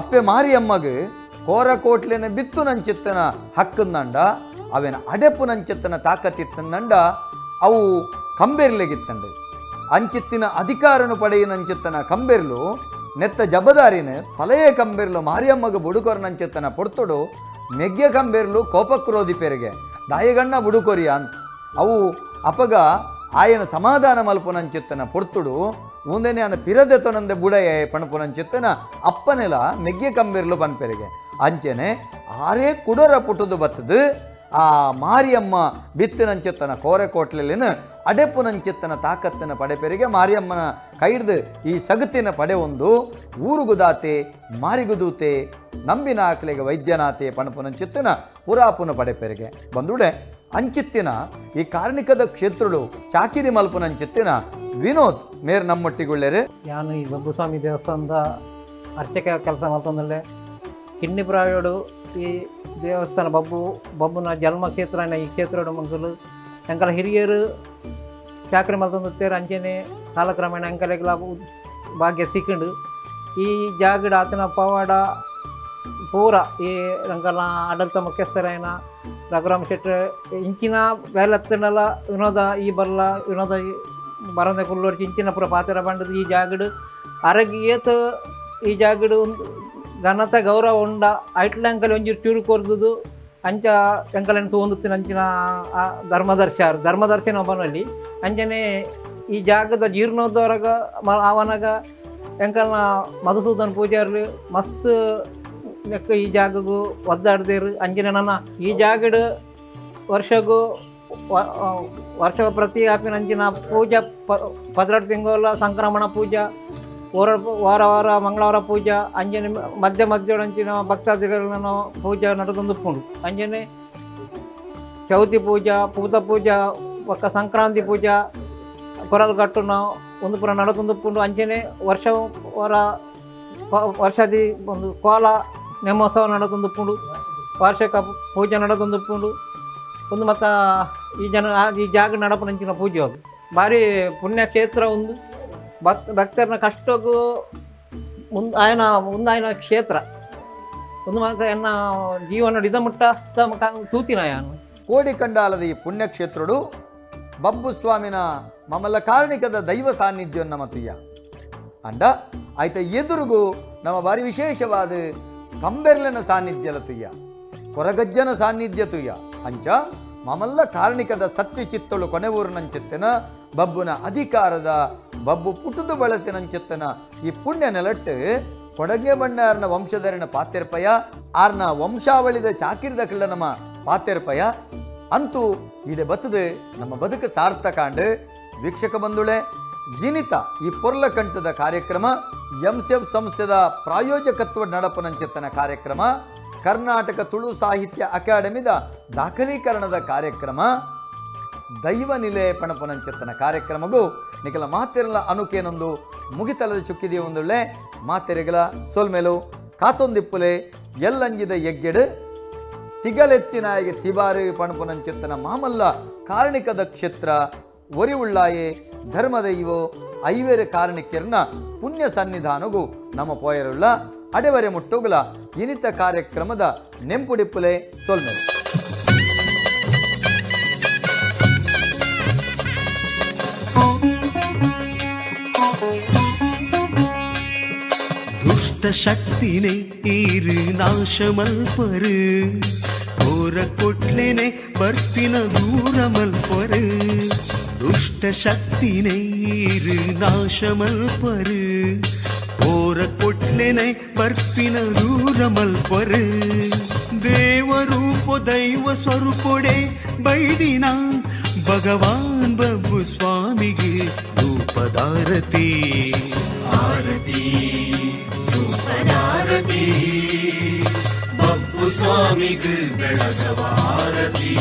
ಅಪ್ಪೆ ಮಾರಿಯಮ್ಮಗ್ ಕೋರಕೋಟ್ಲೆನ ಬಿತ್ತು ನಂಚಿತ್ತನ ಹಕ್ಕಂದಂಡ ಅವೇನ ಅಡೆಪು ನಂಚಿತ್ತನ ತಾಕತ್ತಿತ್ತಂದಂಡ ಅವು ಕಂಬೆರ್ಲೆಗಿತ್ತಂಡು. ಅಂಚಿತ್ತಿನ ಅಧಿಕಾರನು ಪಡೆಯಿನಂಚಿತ್ತನ ಕಂಬೆರ್ಲು ನೆತ್ತ ಜಬದಾರಿನ ತಲೆಯೇ ಕಂಬೆರ್ಲು ಮಾರಿಯಮ್ಮಗ ಬುಡುಕೊರನಂಚಿತ್ತನ ಪೊರ್ತುಡು ಮೆಗ್ಯ ಕಂಬೆರ್ಲು ಕೋಪಕ್ರೋಧಿ ಪೆರಿಗೆ ದಾಯಿಗಣ್ಣ ಬುಡುಕೊರಿಯ ಅಂತ ಅವು ಅಪಗ ಆಯನ ಸಮಾಧಾನ ಮಲ್ಪುನಂಚಿತ್ತನ ಪೊರ್ತುಡು ಉಂದೆನೆ ಅನ ಪಿರದೆತೊನಂದೆ ಬುಡಯೆ ಪಣಪುನಂಚಿತ್ತನ ಅಪ್ಪನೆಲ ಮೆಗ್ಯ ಕಂಬೆರ್ಲು ಪನ್ಪೆರಿಗೆ ಅಂಚೆನೆ ಆರೇ ಕುಡೊರ ಪುಟುದು ಬತ್ತದು ಆ ಮಾರಿಯಮ್ಮ ಬಿತ್ತಿನಂಚಿತ್ತನ ಕೋರೆಕೋಟ್ಲೆಲಿನ ಅಡೆಪುನಂಚಿತ್ತನ ತಾಕತ್ತಿನ ಪಡೆಪೆರಿಗೆ ಮಾರಿಯಮ್ಮನ ಕೈಡ್ದು ಈ ಸಗತಿನ ಪಡೆ ಒಂದು ಊರುಗುದಾತೆ ಮಾರಿಗುದೂತೆ ನಂಬಿನ ಆಕ್ಲೆಗೆ ವೈದ್ಯನಾತೆ ಪಣಪುನಂಚಿತ್ತನ ಪುರಾಪುನ ಪಡೆಪೆರಿಗೆ ಬಂದುಡೆ ಅಂಚಿತ್ತಿನ ಈ ಕಾರ್ಣಿಕದ ಕ್ಷೇತ್ರಳು ಚಾಕಿರಿ ಮಲ್ಪುನಂಚಿತ್ತಿನ ವಿನೋದ್ ಮೇರ್ ನಮ್ಮೊಟ್ಟಿಗುಳ್ಳೇರು. ಯಾನು ಈ ಬಬ್ಬುಸ್ವಾಮಿ ದೇವಸ್ಥಾನದ ಅರ್ಚಕ ಕೆಲಸ ಮಾಡ್ತಂದಲ್ಲೇ ಕಿನ್ನಿ ಪ್ರಾಯೋಡು ಈ ದೇವಸ್ಥಾನ ಬಬ್ಬುನ ಜನ್ಮ ಕ್ಷೇತ್ರನ ಈ ಕ್ಷೇತ್ರೋಡು ಮಂಗಲು ಅಂಕಲ ಹಿರಿಯರು ಚಾಕ್ರಿ ಮಲ್ತೊಂದುತ್ತೇರು ಅಂಚೆನೆ ಕಾಲಕ್ರಮೇಣ ಅಂಕಲೆಗ್ಲ ಭಾಗ್ಯ ಸಿಕ್ಕಿಂಡು ಈ ಜಾಗಡ ಆತನ ಪವಾಡ ಪೂರ ಈ ಅಂಕಲ ಆಡಳಿತ ಮುಖ್ಯಸ್ಥರಾಯನ ರಘುರಾಮ ಶೆಟ್ಟರ್ ಇಂಚಿನ ಬೇಲತ್ತನಲ ವಿನೋದ ಈ ಬಲ್ಲ ವಿನೋದ ಬರಂದ ಕುಲ್ಲೋರ್ಚಿ ಇಂಚಿನ ಪೂರ ಪಾತ್ರ ಬಂಡದು ಈ ಜಾಗಡು ಅರಗಿ ಏತ ಈ ಜಾಗಡು ಘನತೆ ಗೌರವ ಉಂಡ ಐಟ್ಲ ಅಂಕಲ್ ಒಂಜಿ ಚೂರು ಕೊರ್ದುದು ಅಂಚ ಅಂಕಲನ್ನು ತೂಂದುತ್ತಿನ ಅಂಚಿನ ಧರ್ಮದರ್ಶ ಧರ್ಮದರ್ಶನ ಒಬ್ಬನಲ್ಲಿ ಅಂಚನೆ ಈ ಜಾಗದ ಜೀರ್ಣೋದ್ಧಾರಗ ಆವನಾಗ ಅಂಕಲ್ನ ಮಧುಸೂದನ್ ಪೂಜಾರ್ಲು ಮಸ್ತ್ ಲೆಕ್ಕ ಈ ಜಾಗಗೂ ಒದ್ದಾಡ್ದೇರು. ಅಂಚನೆ ನನ್ನ ಈ ಜಾಗಡ್ ವರ್ಷಗೂ ವರ್ಷ ಪ್ರತಿ ಆಪಿನ ಅಂಚಿನ ಪೂಜಾ 12 ತಿಂಗಳ ಸಂಕ್ರಮಣ ಪೂಜಾ ವಾರ ವಾರ ಮಂಗಳವಾರ ಪೂಜಾ ಅಂಜನೆ ಮಧ್ಯ ಮಧ್ಯ ಅಂಚಿನ ಭಕ್ತಾದಿಗಳನ್ನ ಪೂಜಾ ನಡೆದೊಂದುಪ್ಪುಂಡು. ಅಂಜನೆ ಚೌತಿ ಪೂಜಾ ಪೂತ ಪೂಜಾ ಒಕ್ಕ ಸಂಕ್ರಾಂತಿ ಪೂಜಾ ಕೊರಲ್ ಕಟ್ಟುನ ಒಂದು ಪೂರ ನಡೆದೊಂದುಪ್ಪುಂಡು. ಅಂಚನೆ ವರ್ಷ ವಾರ ವರ್ಷದಿ ಒಂದು ಕೋಲ ನೇಮೋತ್ಸವ ನಡೆದೊಂದುಪ್ಪುಂಡು, ವಾರ್ಷಿಕ ಪೂಜೆ ನಡೆದೊಂದುಪ್ಪುಂಡು. ಒಂದು ಮತ್ತು ಈ ಜನ ಈ ಜಾಗ ನಡಪನಂಚಿನ ಪೂಜೆ ಅದು ಭಾರಿ ಪುಣ್ಯಕ್ಷೇತ್ರ ಒಂದು ಭಕ್ತರನ್ನ ಕಷ್ಟಕ್ಕೂ ಮುಂದಾಯನ ಮುಂದಾಯನ ಕ್ಷೇತ್ರ ಒಂದು ಮಾತ್ರ ಎನ್ನ ಜೀವನ ಇದ ಮುಟ್ಟ ತೂತಿನ ಯಾನು. ಕೋಡಿಕಂಡಾಲದ ಈ ಪುಣ್ಯಕ್ಷೇತ್ರಡು ಬಬ್ಬು ಸ್ವಾಮಿನ ಮಮಲ್ಲ ಕಾರ್ಣಿಕದ ದೈವ ಸಾನ್ನಿಧ್ಯವನ್ನ ಮತುಯ್ಯ ಅಂಡ ಆಯ್ತ ಎದುರುಗು ನಮ್ಮ ಭಾರಿ ವಿಶೇಷವಾದ ಕಂಬೆರ್ಲನ ಸಾನ್ನಿಧ್ಯಲ ತುಯ್ಯ ಕೊರಗಜ್ಜನ ಸಾನ್ನಿಧ್ಯ ತುಯ್ಯ ಅಂಚ ಮಮಲ್ಲ ಕಾರ್ಣಿಕದ ಸತ್ಯ ಚಿತ್ತಳು ಕೊನೆವೂರಿನಂಚಿತ್ತನ ಬಬ್ಬುನ ಅಧಿಕಾರದ ಬಬ್ಬು ಪುಟುದು ಬಳತಿನಂಚಿತ್ತನ ಈ ಪುಣ್ಯ ನೆಲಟ್ಟು ಕೊಡಗೆ ಬಣ್ಣಾರ್ನ ವಂಶಧರನ ಪಾತೆರ್ಪಯ ಆರ್ನ ವಂಶಾವಳಿದ ಚಾಕಿರ್ದ ಕಳ್ಳ ನಮ್ಮ ಪಾತೆರ್ಪಯ ಅಂತೂ ಈಡೆ ಬತ್ತದೆ ನಮ್ಮ ಬದುಕು ಸಾರ್ಥಕಾಂಡು. ವೀಕ್ಷಕ ಬಂಧುಳೆ, ಇನಿತ ಈ ಪೊರ್ಲಕಂಠದ ಕಾರ್ಯಕ್ರಮ ಎಂಸಿಎಫ್ ಸಂಸ್ಥೆದ ಪ್ರಾಯೋಜಕತ್ವ ನಡಪನಂಚಿತ್ತನ ಕಾರ್ಯಕ್ರಮ, ಕರ್ನಾಟಕ ತುಳು ಸಾಹಿತ್ಯ ಅಕಾಡೆಮಿದ ದಾಖಲೀಕರಣದ ಕಾರ್ಯಕ್ರಮ, ದೈವ ನಿಲೆ ಪಣಪನಂಚಿತ್ತನ ಕಾರ್ಯಕ್ರಮಗೂ ನಿಖಲ ಮಾತೆರಲ ಅನುಕೇನೊಂದು ಮುಗಿತಲದ ಚುಕ್ಕಿದೆಯ ಒಂದುಳ್ಳೆ ಮಾತೆರೆಗಲ ಸೊಲ್ಮೆಲು ಕಾತೊಂದಿಪ್ಪುಲೆ ಎಲ್ಲಂಜಿದ ಎಗ್ಗೆಡು ತಿಗಲೆತ್ತಿನಾಯಿಗೆ ತಿಬಾರು ಪಣಪನಂಚಿತ್ತನ ಮಾಮಲ್ಲ ಕಾರಣಿಕದ ಕ್ಷೇತ್ರ ಒರಿವುಳ್ಳಾಯೆ ಧರ್ಮದೈವೋ ಐವೇರು ಕಾರಣಿಕ್ಯರನ್ನ ಪುಣ್ಯ ಸನ್ನಿಧಾನಗೂ ನಮ್ಮ ಪೋಯರುಳ್ಳ ಅಡೆವರೆ ಮುಟ್ಟುಗಳ ಇನಿತ ಕಾರ್ಯಕ್ರಮದ ನೆಂಪುಡಿಪ್ಪುಲೆ ಸೊಲ್ಮೆಲು. ದುಷ್ಟ ಶಕ್ತಿನೇ ಈರು ನಾಶಮಲ್ಪರು ಕೋರ ಕೊಟ್ಲೆನೆ ಬರ್ಪಿನ ದೂರ ಮಲ್ಪರು ದುಷ್ಟ ಶಕ್ತಿನೇ ಈರು ನಾಶಮಲ್ಪರು ಕೋರ ಕೊಟ್ಲೆನೆ ಬರ್ಪಿನ ದೂರ ಮಲ್ಪರು ದೇವರೂಪ ದೈವ ಸ್ವರೂಪೊಡೆ ಬೈದಿನ ಭಗವಾನ್ ಬಬ್ಬು ಸ್ವಾಮಿಗೆ ಧೂಪದಾರತಿ ಆರತಿ ಧೂಪದಾರತಿ ಬಬ್ಬು ಸ್ವಾಮಿಗೆ ಬೆಳಗವಾರತಿ.